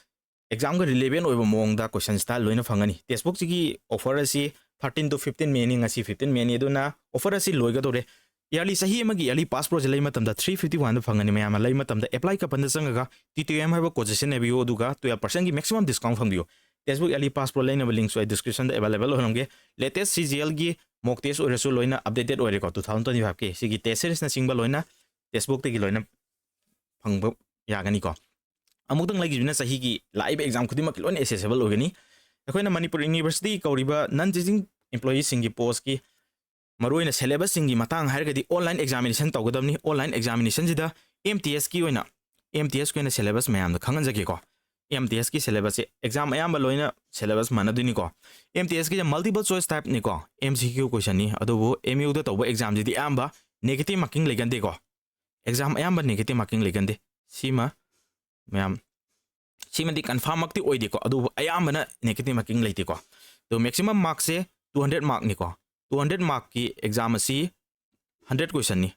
ꯑꯦꯛꯖꯥꯝꯒ ꯔꯤꯂꯦꯚꯦꯟ ꯑꯣꯏꯕ ꯃꯑꯣꯡꯗ ꯀꯣꯏꯁꯟ ꯁ꯭ꯇꯥꯏꯜ ꯂꯣꯏꯅ ꯐꯪꯒꯅꯤ꯫ ꯇꯦꯛꯁꯕꯨꯛꯁꯤꯒꯤ ꯑꯣꯐꯔ ꯑꯁꯤ ꯊꯥꯔꯇꯤꯟ to ꯐꯤꯐꯇꯤꯟ ꯃꯦꯅꯤ꯫ ꯉꯁꯤ ꯐꯤꯐꯇꯤꯟ ꯃꯦꯅꯤ, ꯑꯗꯨꯅ ꯑꯣꯐꯔ ꯑꯁꯤ ꯂꯣꯏꯒꯗꯧꯔꯦ꯫ ꯏꯌꯔꯂꯤ, ꯆꯍꯤ ꯑꯃꯒꯤ ꯏꯌꯔꯂꯤ ꯄꯥꯁ ꯄ꯭ꯔꯣꯁꯦ ꯂꯩ ꯃꯇꯝꯗ ꯊ꯭ꯔꯤ ꯐꯤꯐꯇꯤ ꯋꯥꯟꯗ ꯐꯪꯒꯅꯤ꯫ ꯃꯌꯥꯝꯅ ꯂꯩ ꯃꯇꯝꯗ ꯑꯦꯄ꯭ꯂꯥꯏ ꯀꯄꯟꯗ ꯆꯪꯉꯒ ꯇꯤ ꯇꯤ ꯑꯦꯝ ꯍꯥꯏꯕ ꯀꯣꯗꯁꯦ ꯁꯤꯖꯤꯟꯅꯕꯤꯌꯨ, ꯑꯗꯨꯒ ꯇꯨꯌꯦꯜꯞ ꯄꯥꯔꯁꯦꯟꯒꯤ ꯃꯦꯛꯁꯤꯃꯝ ꯗꯤꯁꯀꯥꯎꯟ ꯐꯪꯕꯤꯌꯨ꯫ ꯇꯦꯛꯁꯕꯨꯛ ꯏꯌꯔꯂꯤ ꯄꯥꯁ ꯄ꯭ꯔꯣ ꯂꯩꯅꯕ ꯂꯤꯡꯛꯁꯨ ꯑꯩ ꯗꯤꯁꯀ꯭ꯔꯤꯞꯁꯟꯗ ꯑꯦꯕꯥꯏꯂꯦꯕꯜ ꯑꯣꯏꯔꯝꯒꯦ꯫ ꯂꯦꯇꯦꯁ ꯁꯤ ꯖꯤ ꯑꯦꯜꯒꯤ ꯃꯣꯛ ꯇꯦꯁ ꯑꯣꯏꯔꯁꯨ ꯂꯣꯏꯅ ꯑꯞꯗꯦꯇꯦꯠ ꯑꯣꯏꯔꯦꯀꯣ꯫ ꯇꯨ ꯊꯥꯎꯖꯟ ꯇ꯭ꯋꯦꯟꯇꯤ ꯐꯥꯏꯚꯀꯤ ꯁꯤꯒꯤ ꯇꯦꯁ ꯁꯤꯔꯤꯁꯅꯆꯤꯡꯕ ꯂꯣꯏꯅ ꯇꯦꯛꯁꯕꯨꯛꯇꯒꯤ ꯂꯣꯏꯅ ꯐꯪꯕ ꯌꯥꯒꯅꯤꯀꯣ꯫ ꯑꯃꯨꯛꯇꯪ ꯂꯩꯈꯤꯕꯅ ꯆꯍꯤꯒꯤ ꯂꯥꯛꯏꯕ ꯑꯦꯛꯖꯥꯝ ꯈꯨꯗꯤꯡꯃꯛꯀꯤ ꯂꯣꯏꯅ ꯑꯦꯁꯦꯁꯦꯕꯜ ꯑꯣꯏꯒꯅꯤ꯫ ꯑꯩꯈꯣꯏꯅ ꯃꯅꯤꯄꯨꯔ ꯌꯨꯅꯤꯚꯔꯁꯤꯇꯤ ꯀꯧꯔꯤꯕ ꯅꯟ ꯇꯤꯆꯤꯡ ꯏꯝꯄ꯭ꯂꯣꯌꯤꯁꯤꯡꯒꯤ ꯄꯣꯁꯀꯤ ꯃꯔꯨꯑꯣꯏꯅ ꯁꯦꯂꯦꯕꯁꯁꯤꯡꯒꯤ ꯃꯇꯥꯡ ꯍꯥꯏꯔꯒꯗꯤ ꯑꯣꯟꯂꯥꯏꯟ ꯑꯦꯛꯖꯥꯃꯤꯅꯦꯁꯟ ꯇꯧꯒꯗꯕꯅꯤ꯫ ꯑꯣꯟꯂꯥꯏꯟ ꯑꯦꯛꯖꯥꯃꯤꯅꯦꯁꯟꯁꯤꯗ ꯑꯦꯝ ꯇꯤ ꯑꯦꯁꯀꯤ ꯑꯣꯏꯅ, ꯑꯦꯝ ꯇꯤ ꯑꯦꯁꯀꯤ ꯑꯣꯏꯅ ꯁꯦꯂꯦꯕꯁ ꯃꯌꯥꯝꯗ ꯈꯪꯍꯟꯖꯒꯦꯀꯣ꯫ ꯑꯦꯝ ꯇꯤ ꯑꯦꯁꯀꯤ ꯁꯦꯂꯦꯕꯁꯁꯦ ꯑꯦꯛꯖꯥꯝ ꯑꯌꯥꯝꯕ ꯂꯣꯏꯅ ꯁꯦꯂꯦꯕꯁ ꯃꯥꯟꯅꯗꯣꯏꯅꯤꯀꯣ꯫ ꯑꯦꯝ ꯇꯤ ꯑꯦꯁꯀꯤꯁꯦ ꯃꯜꯇꯤꯄꯜ ꯆꯣꯏꯁ ꯇꯥꯏꯞꯅꯤꯀꯣ, ꯑꯦꯝ ꯁꯤ ꯀ꯭ꯌꯨ ꯀꯣꯏꯁꯟꯅꯤ꯫ ꯑꯗꯨꯕꯨ ꯑꯦꯝ ꯌꯨꯗ ꯇꯧꯕ ꯑꯦꯛꯖꯥꯝꯁꯤꯗꯤ ꯑꯌꯥꯝꯕ ꯅꯦꯒꯦꯇꯤꯞ ꯃꯥꯔꯀꯤꯡ ꯂꯩꯒꯟꯗꯦꯀꯣ꯫ ꯑꯦꯛꯖꯥꯝ ꯑꯌꯥꯝꯕ ꯅꯦꯒꯦꯇꯤꯞ ꯃꯥꯔꯀꯤꯡ ꯂꯩꯒꯟꯗꯦ꯫ ꯁꯤꯃ ꯃꯌꯥꯝ, ꯁꯤꯃꯗꯤ ꯀꯟꯐꯥꯔꯝꯃꯛꯇꯤ ꯑꯣꯏꯗꯦꯀꯣ, ꯑꯗꯨꯕꯨ ꯑꯌꯥꯝꯕꯅ ꯅꯦꯒꯦꯇꯤꯞ ꯃꯥꯔꯀꯤꯡ ꯂꯩꯇꯦꯀꯣ꯫ ꯑꯗꯣ ꯃꯦꯛꯁꯤꯃꯝ ꯃꯥꯔꯛꯁꯦ ꯇꯨ ꯍꯟꯗ꯭ꯔꯦꯠ ꯃꯥꯔꯛꯅꯤꯀꯣ꯫ ꯇꯨ ꯍꯟꯗ꯭ꯔꯦꯠ ꯃꯥꯔꯛꯀꯤ ꯑꯦꯛꯖꯥꯝ ꯑꯁꯤ ꯍꯟꯗ꯭ꯔꯦꯠ ꯀꯣꯏꯁꯟꯅꯤ꯫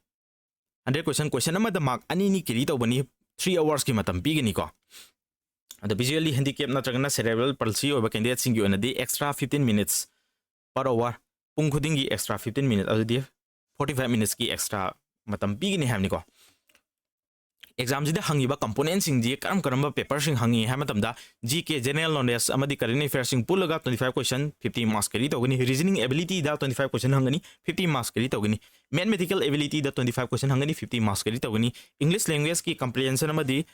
ꯍꯟꯗ꯭ꯔꯦꯠ ꯀꯣꯏꯁꯟ, ꯀꯣꯏꯁꯟ ꯑꯃꯗ ꯃꯥꯔꯛ ꯑꯅꯤ ꯑꯅꯤ ꯀꯦꯔꯤ ꯇꯧꯕꯅꯤ꯫ ꯊ꯭ꯔꯤ ꯑꯋꯥꯔꯁꯀꯤ ꯃꯇꯝ ꯄꯤꯒꯅꯤꯀꯣ꯫ ꯑꯗꯣ ꯚꯤꯖꯨꯋꯦꯜꯂꯤ ꯍꯦꯟꯗꯤꯀꯦꯞ ꯅꯠꯇ꯭ꯔꯒꯅ ꯁꯦꯔꯦꯕ꯭ꯔꯦꯜ ꯄꯜꯁꯤ ꯑꯣꯏꯕ ꯀꯦꯟꯗꯤꯗꯦꯠꯁꯤꯡꯒꯤ ꯑꯣꯏꯅꯗꯤ extra fifteen minutes per hour, ꯄꯨꯡ ꯈꯨꯗꯤꯡꯒꯤ ꯑꯦꯛꯁꯇ꯭ꯔꯥ ꯐꯤꯐꯇꯤꯟ ꯃꯤꯅꯤꯠ, ꯑꯗꯨꯗꯤ ꯐꯣꯔꯇꯤ ꯐꯥꯏꯚ ꯃꯤꯅꯤꯠꯁꯀꯤ ꯑꯦꯛꯁꯇ꯭ꯔꯥ ꯃꯇꯝ ꯄꯤꯒꯅꯤ ꯍꯥꯏꯕꯅꯤꯀꯣ꯫ ꯑꯦꯛꯖꯥꯝꯁꯤꯗ ꯍꯪꯉꯤꯕ ꯀꯝꯄꯣꯅꯦꯟꯁꯤꯡꯁꯤ ꯀꯔꯝ ꯀꯔꯝꯕ ꯄꯦꯄꯔꯁꯤꯡ ꯍꯪꯉꯤ ꯍꯥꯏꯕ ꯃꯇꯝꯗ, ꯖꯤ ꯀꯦ, ꯖꯦꯅꯔꯦꯜ ꯅꯣꯂꯦꯖ ꯑꯃꯗꯤ ꯀꯔꯦꯟ ꯑꯦꯐꯤꯌꯔꯁꯤꯡ ꯄꯨꯜꯂꯒ twenty five question fifty marks carry ꯇꯧꯒꯅꯤ꯫ ꯔꯤꯖꯅꯤꯡ ꯑꯦꯕꯤꯂꯤꯇꯤꯗ twenty five question ꯍꯪꯒꯅꯤ, fifty marks carry ꯇꯧꯒꯅꯤ꯫ ꯃꯦꯊꯃꯦꯇꯤꯀꯦꯜ ꯑꯦꯕꯤꯂꯤꯇꯤꯗ twenty five question ꯍꯪꯒꯅꯤ, fifty marks carry ꯇꯧꯒꯅꯤ꯫ ꯏꯪꯂꯤꯁ ꯂꯦꯡꯒ꯭ꯋꯦꯖꯀꯤ ꯀꯝꯄ꯭ꯔꯤꯍꯦꯟꯁꯟ ꯑꯃꯗꯤ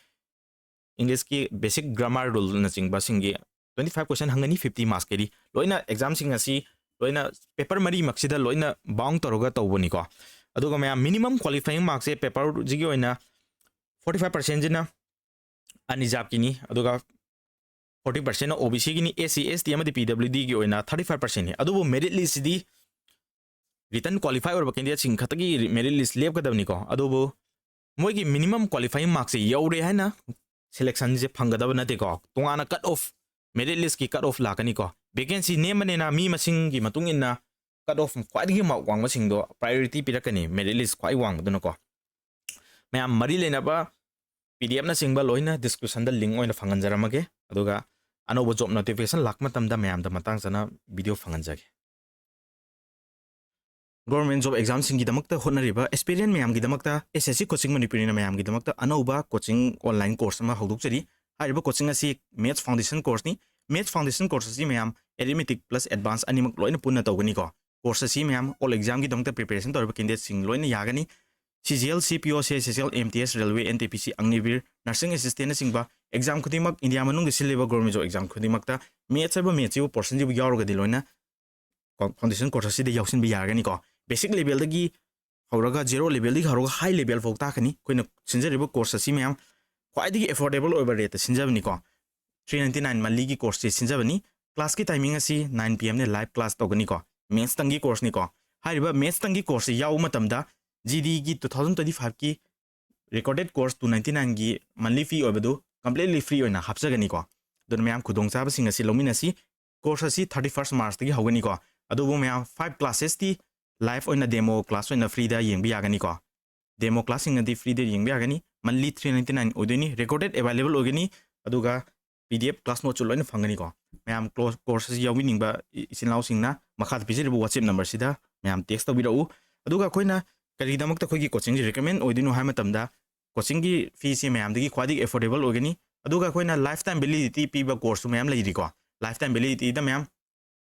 ꯏꯪꯂꯤꯁꯀꯤ ꯕꯦꯁꯤꯛ ꯒ꯭ꯔꯥꯃꯥꯔ ꯔꯨꯜꯅꯆꯤꯡꯕꯁꯤꯡꯒꯤ twenty five question ꯍꯪꯒꯅꯤ, fifty marks carry꯫ ꯂꯣꯏꯅ ꯑꯦꯛꯖꯥꯝꯁꯤꯡ ꯑꯁꯤ ꯂꯣꯏꯅ ꯄꯦꯄꯔ ꯃꯔꯤꯃꯛꯁꯤꯗ ꯂꯣꯏꯅ ꯕꯥꯎꯟ ꯇꯧꯔꯒ ꯇꯧꯕꯅꯤꯀꯣ꯫ ꯑꯗꯨꯒ ꯃꯌꯥꯝ, ꯃꯤꯅꯤꯃꯝ ꯀ꯭ꯋꯥꯂꯤꯐꯥꯏꯌꯤꯡ ꯃꯥꯔꯛꯁꯦ ꯄꯦꯄꯔꯁꯤꯒꯤ ꯑꯣꯏꯅ forty five percentꯁꯤꯅ ꯑꯟꯔꯤꯖꯥꯕꯀꯤꯅꯤ, ꯑꯗꯨꯒ forty percentꯅ ꯑꯣ ꯕꯤ ꯁꯤꯒꯤꯅꯤ, ꯑꯦꯁ ꯁꯤ, ꯑꯦꯁ ꯇꯤ ꯑꯃꯗꯤ ꯄꯤ ꯗꯕ꯭ꯂꯤꯎ ꯗꯤꯒꯤ ꯑꯣꯏꯅ thirty five percentꯅꯤ꯫ ꯑꯗꯨꯕꯨ ꯃꯦꯔꯤꯠ ꯂꯤꯁꯁꯤꯗꯤ ꯔꯤꯇꯟ ꯀ꯭ꯋꯥꯂꯤꯐꯥꯏ ꯑꯣꯏꯔꯕ ꯀꯦꯟꯗꯤꯗꯦꯠꯁꯤꯡ ꯈꯛꯇꯒꯤ ꯃꯦꯔꯤꯠ ꯂꯤꯁ ꯂꯦꯞꯀꯗꯕꯅꯤꯀꯣ꯫ ꯑꯗꯨꯕꯨ ꯃꯣꯏꯒꯤ ꯃꯤꯅꯤꯃꯝ ꯀ꯭ꯋꯥꯂꯤꯐꯥꯏꯌꯤꯡ ꯃꯥꯔꯛꯁꯦ ꯌꯧꯔꯦ ꯍꯥꯏꯅ ꯁꯦꯂꯦꯛꯁꯟꯁꯦ ꯐꯪꯒꯗꯕ ꯅꯠꯇꯦꯀꯣ꯫ ꯇꯣꯉꯥꯟꯅ ꯀꯠ ꯑꯣꯐ, ꯃꯦꯔꯤꯠ ꯂꯤꯁꯀꯤ ꯀꯠ ꯑꯣꯐ ꯂꯥꯛꯀꯅꯤꯀꯣ꯫ ꯚꯦꯀꯦꯟꯁꯤ ꯅꯦꯝꯕꯅꯤꯅ ꯃꯤ ꯃꯁꯤꯡꯒꯤ ꯃꯇꯨꯡ ꯏꯟꯅ ꯀꯠ ꯑꯣꯐ ꯈ꯭ꯋꯥꯏꯗꯒꯤ ꯃꯥꯔꯛ ꯋꯥꯡꯕꯁꯤꯡꯗꯣ ꯄ꯭ꯔꯥꯏꯌꯣꯔꯤꯇꯤ ꯄꯤꯔꯛꯀꯅꯤ, ꯃꯦꯔꯤꯠ ꯂꯤꯁ ꯈ꯭ꯋꯥꯏ ꯋꯥꯡꯕꯗꯨꯅꯀꯣ꯫ ꯃꯌꯥꯝ, ꯃꯔꯤ ꯂꯩꯅꯕ ꯄꯤ ꯗꯤ ꯑꯦꯐꯅꯆꯤꯡꯕ ꯂꯣꯏꯅ ꯗꯤꯁꯀ꯭ꯔꯤꯞꯁꯟꯗ ꯂꯤꯡ ꯑꯣꯏꯅ ꯐꯪꯍꯟꯖꯔꯝꯃꯒꯦ, ꯑꯗꯨꯒ ꯑꯅꯧꯕ ꯖꯣꯕ ꯅꯣꯇꯤꯐꯤꯀꯦꯁꯟ ꯂꯥꯛꯄ ꯃꯇꯝꯗ ꯃꯌꯥꯝꯗ ꯃꯇꯥꯡ ꯆꯥꯅ ꯚꯤꯗꯤꯑꯣ ꯐꯪꯍꯟꯖꯒꯦ꯫ ꯒꯣꯔꯃꯦꯟ ꯖꯣꯕ ꯑꯦꯛꯖꯥꯝꯁꯤꯡꯒꯤꯗꯃꯛꯇ ꯍꯣꯠꯅꯔꯤꯕ ꯑꯦꯁꯄꯤꯔꯦꯟ ꯃꯌꯥꯝꯒꯤꯗꯃꯛꯇ ꯑꯦꯁ ꯑꯦꯁ ꯁꯤ ꯀꯣꯆꯤꯡ ꯃꯅꯤꯄꯨꯔꯤꯅ ꯃꯌꯥꯝꯒꯤꯗꯃꯛꯇ ꯑꯅꯧꯕ ꯀꯣꯆꯤꯡ ꯑꯣꯟꯂꯥꯏꯟ ꯀꯣꯔꯁ ꯑꯃ ꯍꯧꯗꯣꯛꯆꯔꯤ꯫ ꯍꯥꯏꯔꯤꯕ ꯀꯣꯆꯤꯡ ꯑꯁꯤ ꯃꯦꯠꯁ ꯐꯥꯎꯟꯗꯦꯁꯟ ꯀꯣꯔꯁꯅꯤ꯫ ꯃꯦꯠꯁ ꯐꯥꯎꯟꯗꯦꯁꯟ ꯀꯣꯔꯁ ꯑꯁꯤ ꯃꯌꯥꯝ ꯑꯦꯔꯤꯊꯃꯦꯇꯤꯛ ꯄ꯭ꯂꯁ ꯑꯦꯗꯚꯥꯟꯁ ꯑꯅꯤꯃꯛ ꯂꯣꯏꯅ ꯄꯨꯟꯅ ꯇꯧꯒꯅꯤꯀꯣ꯫ ꯀꯣꯔꯁ ꯑꯁꯤ ꯃꯌꯥꯝ ꯑꯣꯜ ꯑꯦꯛꯖꯥꯝꯒꯤꯗꯃꯛꯇ ꯄ꯭ꯔꯤꯄꯦꯔꯦꯁꯟ ꯇꯧꯔꯤꯕ ꯀꯦꯟꯗꯤꯗꯦꯠꯁꯤꯡ ꯂꯣꯏꯅ ꯌꯥꯒꯅꯤ꯫ ꯁꯤ ꯖꯤ ꯑꯦꯜ, ꯁꯤ P O, C H S L, M T S, railway, N T P C, Agniveer, ꯅꯔꯁꯤꯡ ꯑꯦꯁꯤꯁꯇꯦꯟꯅꯆꯤꯡꯕ ꯑꯦꯛꯖꯥꯝ ꯈꯨꯗꯤꯡꯃꯛ, ꯏꯟꯗꯤꯌꯥ ꯃꯅꯨꯡꯗ ꯁꯤꯜꯂꯤꯕ ꯒꯣꯔꯃꯦꯟ ꯖꯣꯕ ꯑꯦꯛꯖꯥꯝ ꯈꯨꯗꯤꯡꯃꯛꯇ ꯃꯦꯠꯁ ꯍꯥꯏꯕ ꯃꯦꯠꯁꯁꯤꯕꯨ ꯄꯣꯔꯁꯟꯁꯤꯕꯨ ꯌꯥꯎꯔꯒꯗꯤ ꯂꯣꯏꯅ ꯀꯣ-, ꯐꯥꯎꯟꯗꯦꯁꯟ ꯀꯣꯔꯁ ꯑꯁꯤꯗ ꯌꯥꯎꯁꯤꯟꯕ ꯌꯥꯔꯒꯅꯤꯀꯣ꯫ ꯕꯦꯁꯤꯛ ꯂꯦꯚꯦꯜꯗꯒꯤ ꯍꯧꯔꯒ, ꯖꯦꯔꯣ ꯂꯦꯚꯦꯜꯗꯒꯤ ꯍꯧꯔꯒ ꯍꯥꯏ ꯂꯦꯚꯦꯜ ꯐꯥꯎ ꯇꯥꯛꯀꯅꯤ꯫ ꯑꯩꯈꯣꯏꯅ ꯁꯤꯟꯖꯔꯤꯕ ꯀꯣꯔꯁ ꯑꯁꯤ ꯃꯌꯥꯝ ꯈ꯭ꯋꯥꯏꯗꯒꯤ ꯑꯦꯐꯣꯔꯗꯦꯕꯜ ꯑꯣꯏꯕ ꯔꯦꯠꯇ ꯁꯤꯟꯖꯕꯅꯤꯀꯣ꯫ Three ninety nine monthlyꯒꯤ ꯀꯣꯔꯁꯁꯤ ꯁꯤꯟꯖꯕꯅꯤ꯫ ꯀ꯭ꯂꯥꯁꯀꯤ ꯇꯥꯏꯃꯤꯡ ꯑꯁꯤ nine P M ꯅꯦ, ꯂꯥꯏꯚ ꯀ꯭ꯂꯥꯁ ꯇꯧꯒꯅꯤꯀꯣ꯫ ꯃꯦꯠꯁꯇꯪꯒꯤ ꯀꯣꯔꯁꯅꯤꯀꯣ꯫ ꯍꯥꯏꯔꯤꯕ ꯃꯦꯠꯁꯇꯪꯒꯤ ꯀꯣꯔꯁꯁꯤ ꯌꯥꯎꯕ ꯃꯇꯝꯗ ꯖꯤ ꯗꯤꯒꯤ two thousand twenty fiveꯀꯤ recorded course two ninety nineꯒꯤ monthly fee ꯑꯣꯏꯕꯗꯨ completely free ꯑꯣꯏꯅ ꯍꯥꯞꯆꯒꯅꯤꯀꯣ꯫ ꯑꯗꯨꯅ ꯃꯌꯥꯝ, ꯈꯨꯗꯣꯡꯆꯥꯕꯁꯤꯡ ꯑꯁꯤ ꯂꯧꯃꯤꯟꯅꯁꯤ꯫ ꯀꯣꯔꯁ ꯑꯁꯤ thirty first Marchꯇꯒꯤ ꯍꯧꯒꯅꯤꯀꯣ꯫ ꯑꯗꯨꯕꯨ ꯃꯌꯥꯝ, five classesꯇꯤ ꯂꯥꯏꯚ ꯑꯣꯏꯅ, ꯗꯦꯃꯣ ꯀ꯭ꯂꯥꯁ ꯑꯣꯏꯅ ꯐ꯭ꯔꯤꯗ ꯌꯦꯡꯕ ꯌꯥꯒꯅꯤꯀꯣ꯫ ꯗꯦꯃꯣ ꯀ꯭ꯂꯥꯁꯁꯤꯡ ꯑꯗꯤ ꯐ꯭ꯔꯤꯗ ꯌꯦꯡꯕ ꯌꯥꯒꯅꯤ꯫ Monthly three ninety nine ꯑꯣꯏꯗꯣꯏꯅꯤ꯫ Recorded available ꯑꯣꯏꯒꯅꯤ꯫ ꯑꯗꯨꯒ P D F class noteꯁꯨ ꯂꯣꯏꯅ ꯐꯪꯒꯅꯤꯀꯣ꯫ ꯃꯌꯥꯝ, ꯀ꯭ꯂꯣ-, ꯀꯣꯔꯁ ꯑꯁꯤ ꯌꯥꯎꯕꯤꯅꯤꯡꯕ ꯏ-, ꯏꯆꯤꯟ ꯏꯅꯥꯎꯁꯤꯡꯅ ꯃꯈꯥꯗ ꯄꯤꯖꯔꯤꯕ WhatsApp ꯅꯝꯕꯔꯁꯤꯗ ꯃꯌꯥꯝ ꯇꯦꯛꯁ ꯇꯧꯕꯤꯔꯛꯎ꯫ ꯑꯗꯨꯒ ꯑꯩꯈꯣꯏꯅ ꯀꯔꯤꯒꯤꯗꯃꯛꯇ ꯑꯩꯈꯣꯏꯒꯤ ꯀꯣꯆꯤꯡꯁꯤ ꯔꯤꯀꯃꯦꯟ ꯑꯣꯏꯗꯣꯏꯅꯣ ꯍꯥꯏꯕ ꯃꯇꯝꯗ, ꯀꯣꯆꯤꯡꯒꯤ ꯐꯤꯁꯦ ꯃꯌꯥꯝꯗꯒꯤ ꯈ꯭ꯋꯥꯏꯗꯒꯤ ꯑꯦꯐꯣꯔꯗꯦꯕꯜ ꯑꯣꯏꯒꯅꯤ꯫ ꯑꯗꯨꯒ ꯑꯩꯈꯣꯏꯅ ꯂꯥꯏꯐ ꯇꯥꯏꯝ ꯚꯦꯂꯤꯗꯤꯇꯤ ꯄꯤꯕ ꯀꯣꯔꯁꯁꯨ ꯃꯌꯥꯝ ꯂꯩꯔꯤꯀꯣ꯫ ꯂꯥꯏꯐ ꯇꯥꯏꯝ ꯚꯦꯂꯤꯗꯤꯇꯤꯗ ꯃꯌꯥꯝ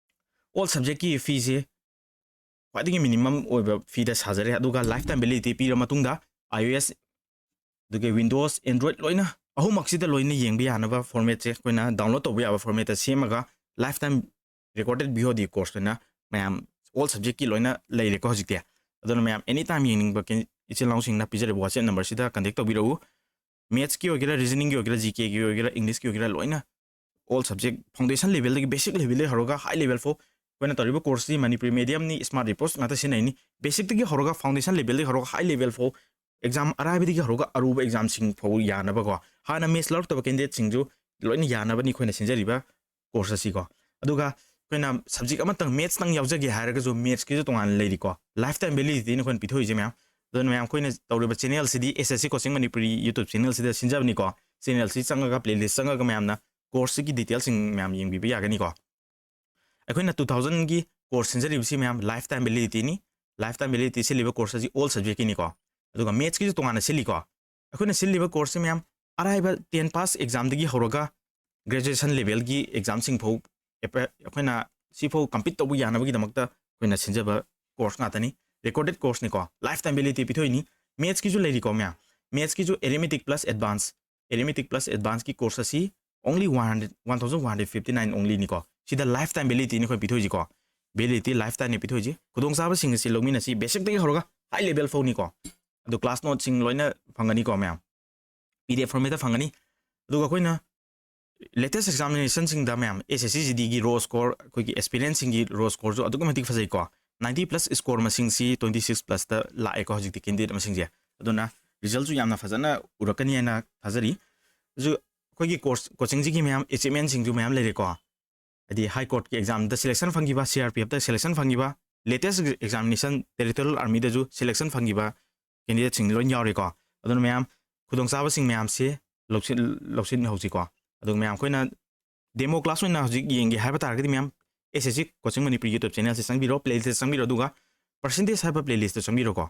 ꯑꯣꯜ ꯁꯕꯖꯦꯛꯀꯤ ꯐꯤꯁꯦ ꯈ꯭ꯋꯥꯏꯗꯒꯤ ꯃꯤꯅꯤꯃꯝ ꯑꯣꯏꯕ ꯐꯤꯗ ꯁꯥꯖꯔꯦ꯫ ꯑꯗꯨꯒ ꯂꯥꯏꯐ ꯇꯥꯏꯝ ꯚꯦꯂꯤꯗꯤꯇꯤ ꯄꯤꯔ ꯃꯇꯨꯡꯗ iOS ꯑꯗꯨꯒ Windows, Android ꯂꯣꯏꯅ ꯑꯍꯨꯝꯃꯛꯁꯤꯗ ꯂꯣꯏꯅ ꯌꯦꯡꯕ ꯌꯥꯅꯕ ꯐꯣꯔꯃꯦꯠꯁꯦ ꯑꯩꯈꯣꯏꯅ ꯗꯥꯎꯟꯂꯣꯗ ꯇꯧꯕ ꯌꯥꯕ ꯐꯣꯔꯃꯦꯠꯇ ꯁꯦꯝꯃꯒ life time recorded V O ꯗꯤ ꯀꯣꯔꯁ ꯑꯣꯏꯅ ꯃꯌꯥꯝ ꯑꯣꯜ ꯁꯕꯖꯦꯛꯀꯤ ꯂꯣꯏꯅ ꯂꯩꯔꯦꯀꯣ ꯍꯧꯖꯤꯛꯇꯤ꯫ ꯑꯗꯨꯅ ꯃꯌꯥꯝ ꯑꯦꯅꯤ ꯇꯥꯏꯝ ꯌꯦꯡꯅꯤꯡꯕ ꯀꯦꯟ- ꯏꯆꯤꯜ ꯏꯅꯥꯎꯁꯤꯡꯅ ꯄꯤꯖꯔꯤꯕ WhatsApp ꯅꯝꯕꯔꯁꯤꯗ ꯀꯟꯇꯦꯛ ꯇꯧꯕꯤꯔꯛꯎ꯫ ꯃꯦꯠꯁꯀꯤ ꯑꯣꯏꯒꯦꯔꯥ, ꯔꯤꯖꯅꯤꯡꯒꯤ ꯑꯣꯏꯒꯦꯔꯥ, ꯖꯤ ꯀꯦꯒꯤ ꯑꯣꯏꯒꯦꯔꯥ, ꯏꯪꯂꯤꯁꯀꯤ ꯑꯣꯏꯒꯦꯔꯥ, ꯂꯣꯏꯅ ꯑꯣꯜ ꯁꯕꯖꯦꯛ ꯐꯥꯎꯟꯗꯦꯁꯟ ꯂꯦꯚꯦꯜꯗꯒꯤ, ꯕꯦꯁꯤꯛ ꯂꯦꯚꯦꯜꯗꯒꯤ ꯍꯧꯔꯒ ꯍꯥꯏ ꯂꯦꯚꯦꯜ ꯐꯥꯎ꯫ ꯑꯩꯈꯣꯏꯅ ꯇꯧꯔꯤꯕ ꯀꯣꯔꯁꯁꯤ ꯃꯅꯤꯄꯨꯔꯤ ꯃꯦꯗꯤꯌꯝꯅꯤ, ꯁ꯭ꯃꯥꯔꯠ ꯔꯤꯄꯣꯔꯠꯁ ꯉꯥꯛꯇ ꯁꯤꯖꯤꯟꯅꯩꯅꯤ꯫ ꯕꯦꯁꯤꯛꯇꯒꯤ ꯍꯧꯔꯒ, ꯐꯥꯎꯟꯗꯦꯁꯟ ꯂꯦꯚꯦꯜꯗꯒꯤ ꯍꯧꯔꯒ ꯍꯥꯏ ꯂꯦꯚꯦꯜ ꯐꯥꯎ, ꯑꯦꯛꯖꯥꯝ ꯑꯔꯥꯏꯕꯗꯒꯤ ꯍꯧꯔꯒ ꯑꯔꯨꯕ ꯑꯦꯛꯖꯥꯝꯁꯤꯡ ꯐꯥꯎ ꯌꯥꯅꯕꯀꯣ, ꯍꯥꯟꯅ ꯃꯦꯠꯁ ꯂꯧꯔꯛꯇꯕ ꯀꯦꯟꯗꯤꯗꯦꯠꯁꯤꯡꯁꯨ ꯂꯣꯏꯅ ꯌꯥꯅꯕꯅꯤ ꯑꯩꯈꯣꯏꯅ ꯁꯤꯟꯖꯔꯤꯕ ꯀꯣꯔꯁ ꯑꯁꯤꯀꯣ꯫ ꯑꯗꯨꯒ ꯑꯩꯈꯣꯏꯅ ꯁꯕꯖꯦꯛ ꯑꯃꯇꯪ ꯃꯦꯠꯁꯇꯪ ꯌꯥꯎꯖꯒꯦ ꯍꯥꯏꯔꯒꯁꯨ ꯃꯦꯠꯁꯀꯤꯁꯨ ꯇꯣꯉꯥꯟꯅ ꯂꯩꯔꯤꯀꯣ꯫ ꯂꯥꯏꯐ ꯇꯥꯏꯝ ꯚꯦꯂꯤꯗꯤꯇꯤꯅ ꯑꯩꯈꯣꯏꯅ ꯄꯤꯊꯣꯛꯏꯁꯦ ꯃꯌꯥꯝ꯫ ꯑꯗꯨꯅ ꯃꯌꯥꯝ ꯑꯩꯈꯣꯏꯅ ꯇꯧꯔꯤꯕ ꯆꯦꯅꯦꯜꯁꯤꯗꯤ S S C coaching Manipuri ꯌꯨꯇ꯭ꯌꯨꯕ ꯆꯦꯅꯦꯜꯁꯤꯗ ꯁꯤꯟꯖꯕꯅꯤꯀꯣ꯫ ꯆꯦꯅꯦꯜꯁꯤ ꯆꯪꯉꯒ, ꯄ꯭ꯂꯦꯂꯤꯁ ꯆꯪꯉꯒ ꯃꯌꯥꯝꯅ ꯀꯣꯔꯁꯁꯤꯒꯤ ꯗꯤꯇꯦꯜꯁꯤꯡ ꯃꯌꯥꯝ ꯌꯦꯡꯕꯤꯕ ꯌꯥꯒꯅꯤꯀꯣ꯫ ꯑꯩꯈꯣꯏꯅ ꯇꯨ ꯊꯥꯎꯖꯟꯒꯤ ꯀꯣꯔꯁ ꯁꯤꯟꯖꯔꯤꯕꯁꯤ ꯃꯌꯥꯝ ꯂꯥꯏꯐ ꯇꯥꯏꯝ ꯚꯦꯂꯤꯗꯤꯇꯤꯅꯤ꯫ ꯂꯥꯏꯐ ꯇꯥꯏꯝ ꯚꯦꯂꯤꯗꯤꯇꯤ ꯁꯤꯜꯂꯤꯕ ꯀꯣꯔꯁ ꯑꯁꯤ ꯑꯣꯜ ꯁꯕꯖꯦꯛꯀꯤꯅꯤꯀꯣ꯫ ꯑꯗꯨꯒ ꯃꯦꯠꯁꯀꯤꯁꯨ ꯇꯣꯉꯥꯟꯅ ꯁꯤꯜꯂꯤꯀꯣ꯫ ꯑꯩꯈꯣꯏꯅ ꯁꯤꯜꯂꯤꯕ ꯀꯣꯔꯁꯁꯤ ꯃꯌꯥꯝ ꯑꯔꯥꯏꯕ ꯇꯦꯟ ꯄꯥꯁ ꯑꯦꯛꯖꯥꯝꯗꯒꯤ ꯍꯧꯔꯒ ꯒ꯭ꯔꯦꯖꯨꯑꯦꯁꯟ ꯂꯦꯚꯦꯜꯒꯤ ꯑꯦꯛꯖꯥꯝꯁꯤꯡ ꯐꯥꯎ ꯑꯦꯄ-, ꯑꯩꯈꯣꯏꯅ ꯁꯤꯐꯥꯎ ꯀꯝꯄꯤꯠ ꯇꯧꯕ ꯌꯥꯅꯕꯒꯤꯗꯃꯛꯇ ꯑꯩꯈꯣꯏꯅ ꯁꯤꯟꯖꯕ ꯀꯣꯔꯁ ꯉꯥꯛꯇꯅꯤ꯫ ꯔꯦꯀꯣꯔꯗꯦꯠ ꯀꯣꯔꯁꯅꯤꯀꯣ꯫ ꯂꯥꯏꯐ ꯇꯥꯏꯝ ꯚꯦꯂꯤꯗꯤꯇꯤ ꯄꯤꯊꯣꯛꯏꯅꯤ꯫ ꯃꯦꯠꯁꯀꯤꯁꯨ ꯂꯩꯔꯤꯀꯣ ꯃꯌꯥꯝ꯫ ꯃꯦꯠꯁꯀꯤꯁꯨ arithmetic plus advance, arithmetic plus ꯑꯦꯗꯚꯥꯟꯁꯀꯤ ꯀꯣꯔꯁ ꯑꯁꯤ only one hundred, one thousand one hundred fifty nine onlyꯅꯤꯀꯣ꯫ ꯁꯤꯗ ꯂꯥꯏꯐ ꯇꯥꯏꯝ ꯚꯦꯂꯤꯗꯤꯇꯤꯅꯤ ꯑꯩꯈꯣꯏ ꯄꯤꯊꯣꯛꯏꯁꯤꯀꯣ꯫ Validity life ꯇꯥꯏꯝꯅꯤ ꯄꯤꯊꯣꯛꯏꯁꯤ꯫ ꯈꯨꯗꯣꯡꯆꯥꯕꯁꯤꯡ ꯑꯁꯤ ꯂꯧꯃꯤꯟꯅꯁꯤ, ꯕꯦꯁꯤꯛꯇꯒꯤ ꯍꯧꯔꯒ ꯍꯥꯏ ꯂꯦꯚꯦꯜ ꯐꯥꯎꯅꯤꯀꯣ꯫ ꯑꯗꯨ ꯀ꯭ꯂꯥꯁ ꯅꯣꯠꯁꯤꯡ ꯂꯣꯏꯅ ꯐꯪꯒꯅꯤꯀꯣ ꯃꯌꯥꯝ, ꯄꯤ ꯗꯤ ꯑꯦꯐ ꯐꯣꯔꯃꯦꯠꯇ ꯐꯪꯒꯅꯤ꯫ ꯑꯗꯨꯒ ꯑꯩꯈꯣꯏꯅ ꯂꯦꯇꯦꯁ ꯑꯦꯛꯖꯥꯝꯅꯦꯁꯟꯁꯤꯡꯗ ꯃꯌꯥꯝ ꯑꯦꯁ ꯑꯦꯁ ꯁꯤ ꯖꯤ ꯗꯤꯒꯤ ꯔꯣ ꯁ꯭ꯀꯣꯔ, ꯑꯩꯈꯣꯏꯒꯤ ꯑꯦꯁꯄꯤꯔꯦꯟꯁꯤꯡꯒꯤ ꯔꯣ ꯁ꯭ꯀꯣꯔꯁꯨ ꯑꯗꯨꯛꯀꯤ ꯃꯇꯤꯛ ꯐꯖꯩꯀꯣ꯫ ꯅꯥꯏꯟꯇꯤ ꯄ꯭ꯂꯁ ꯁ꯭ꯀꯣꯔ ꯃꯁꯤꯡꯁꯤ ꯇ꯭ꯋꯦꯟꯇꯤ ꯁꯤꯛꯁ ꯄ꯭ꯂꯁꯇ ꯂꯥꯛꯑꯦꯀꯣ ꯍꯧꯖꯤꯛꯇꯤ ꯀꯦꯟꯗꯤꯗꯦꯠ ꯃꯁꯤꯡꯁꯦ꯫ ꯑꯗꯨꯅ ꯔꯤꯖꯜꯁꯨ ꯌꯥꯝꯅ ꯐꯖꯅ ꯎꯔꯛꯀꯅꯤ ꯍꯥꯏꯅ ꯊꯥꯖꯔꯤ꯫ ꯑꯗꯨ ꯑꯩꯈꯣꯏꯒꯤ ꯀꯣꯔꯁ, ꯀꯣꯆꯤꯡꯁꯤꯒꯤ ꯃꯌꯥꯝ ꯑꯦꯆꯤꯞꯃꯦꯟꯁꯤꯡꯁꯨ ꯃꯌꯥꯝ ꯂꯩꯔꯦꯀꯣ꯫ ꯍꯥꯏꯗꯤ ꯍꯥꯏ ꯀꯣꯔꯠꯀꯤ ꯑꯦꯛꯖꯥꯝꯗ ꯁꯦꯂꯦꯛꯁꯟ ꯐꯪꯈꯤꯕ, ꯁꯤ ꯑꯥꯔ ꯄꯤ ꯑꯦꯐꯇ ꯁꯦꯂꯦꯛꯁꯟ ꯐꯪꯈꯤꯕ, ꯂꯦꯇꯦꯁ ꯑꯦꯛꯖꯥꯃꯤꯅꯦꯁꯟ ꯇꯦꯔꯤꯇꯣꯔꯤꯌꯦꯜ ꯑꯥꯔꯃꯤꯗꯁꯨ ꯁꯦꯂꯦꯛꯁꯟ ꯐꯪꯈꯤꯕ ꯀꯦꯟꯗꯤꯗꯦꯠꯁꯤꯡ ꯂꯣꯏ ꯌꯥꯎꯔꯦꯀꯣ꯫ ꯑꯗꯨꯅ ꯃꯌꯥꯝ ꯈꯨꯗꯣꯡꯆꯥꯕꯁꯤꯡ ꯃꯌꯥꯝꯁꯦ ꯂꯧꯁꯤꯟ-, ꯂꯧꯁꯤꯟꯍꯧꯁꯤꯀꯣ꯫ ꯑꯗꯨꯒ ꯃꯌꯥꯝ ꯑꯩꯈꯣꯏꯅ ꯗꯦꯃꯣ ꯀ꯭ꯂꯥꯁ ꯑꯣꯏꯅ ꯍꯧꯖꯤꯛ ꯌꯦꯡꯒꯦ ꯍꯥꯏꯕ ꯇꯥꯔꯒꯗꯤ ꯃꯌꯥꯝ S S C coaching Manipur ꯌꯨꯇ꯭ꯌꯨꯕ ꯆꯦꯅꯦꯜꯁꯦ ꯆꯪꯕꯤꯔꯣ, ꯄ꯭ꯂꯦꯂꯤꯁꯇ ꯆꯪꯕꯤꯔꯣ, ꯑꯗꯨꯒ ꯄꯔꯁꯦꯟꯇꯦꯖ ꯍꯥꯏꯕ ꯄ꯭ꯂꯦꯂꯤꯁꯇ ꯆꯪꯕꯤꯔꯣꯀꯣ꯫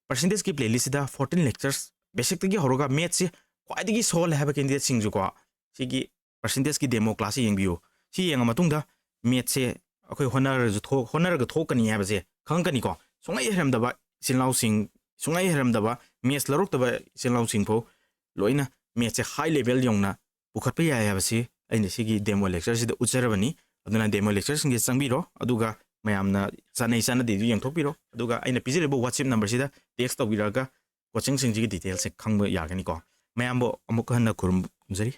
ꯄꯔꯁꯦꯟꯇꯦꯖꯀꯤ ꯄ꯭ꯂꯦꯂꯤꯁꯁꯤꯗ ꯐꯣꯔꯇꯤꯟ ꯂꯦꯛꯆꯔꯁ ꯕꯦꯁꯤꯛꯇꯒꯤ ꯍꯧꯔꯒ ꯃꯦꯠꯁꯁꯦ ꯈ꯭ꯋꯥꯏꯗꯒꯤ ꯁꯣꯜꯂꯦ ꯍꯥꯏꯕ ꯀꯦꯟꯗꯤꯗꯦꯠꯁꯤꯡꯁꯨꯀꯣ, ꯁꯤꯒꯤ ꯄꯔꯁꯦꯟꯇꯦꯖꯀꯤ ꯗꯦꯃꯣ ꯀ꯭ꯂꯥꯁꯁꯦ ꯌꯦꯡꯕꯤꯌꯨ꯫ ꯁꯤ ꯌꯦꯡꯉ ꯃꯇꯨꯡꯗ ꯃꯦꯠꯁꯁꯦ ꯑꯩꯈꯣꯏ ꯍꯣꯠꯅꯔꯁꯨ ꯊꯣꯛ ꯍꯣꯠꯅꯔꯒ ꯊꯣꯛꯀꯅꯤ ꯍꯥꯏꯕꯁꯦ ꯈꯪꯉꯛꯀꯅꯤꯀꯣ꯫ ꯁꯨꯡꯍꯩ ꯍꯩꯔꯝꯗꯕ ꯏꯆꯤꯜ ꯏꯅꯥꯎꯁꯤꯡ, ꯁꯨꯡꯍꯩ ꯍꯩꯔꯝꯗꯕ ꯃꯦꯠꯁ ꯂꯧꯔꯛꯇꯕ ꯏꯆꯤꯜ ꯏꯅꯥꯎꯁꯤꯡ ꯐꯥꯎ ꯂꯣꯏꯅ ꯃꯦꯠꯁꯁꯦ ꯍꯥꯏ ꯂꯦꯚꯦꯜ ꯌꯧꯅ ꯄꯨꯈꯠꯄ ꯌꯥꯏ ꯍꯥꯏꯕꯁꯤ ꯑꯩꯅ ꯁꯤꯒꯤ ꯗꯦꯃꯣ ꯂꯦꯛꯆꯔꯁꯤꯗ ꯎꯠꯆꯔꯕꯅꯤ꯫ ꯑꯗꯨꯅ ꯗꯦꯃꯣ ꯂꯦꯛꯆꯔꯁꯤꯡꯁꯦ ꯆꯪꯕꯤꯔꯣ, ꯑꯗꯨꯒ ꯃꯌꯥꯝꯅ ꯆꯥꯅꯩ ꯆꯥꯅꯗꯦꯗꯨ ꯌꯦꯡꯊꯣꯛꯄꯤꯔꯣ, ꯑꯗꯨꯒ ꯑꯩꯅ ꯄꯤꯖꯔꯤꯕ WhatsApp ꯅꯝꯕꯔꯁꯤꯗ ꯇꯦꯛꯁ ꯇꯧꯕꯤꯔꯛꯑꯒ ꯀꯣꯆꯤꯡꯁꯤꯡꯁꯤꯒꯤ ꯗꯤꯇꯦꯜꯁꯁꯦ ꯈꯪꯕ ꯌꯥꯒꯅꯤꯀꯣ꯫ ꯃꯌꯥꯝꯕꯨ ꯑꯃꯨꯛ ꯍꯟꯅ ꯈꯨꯔꯨꯝꯖꯔꯤ꯫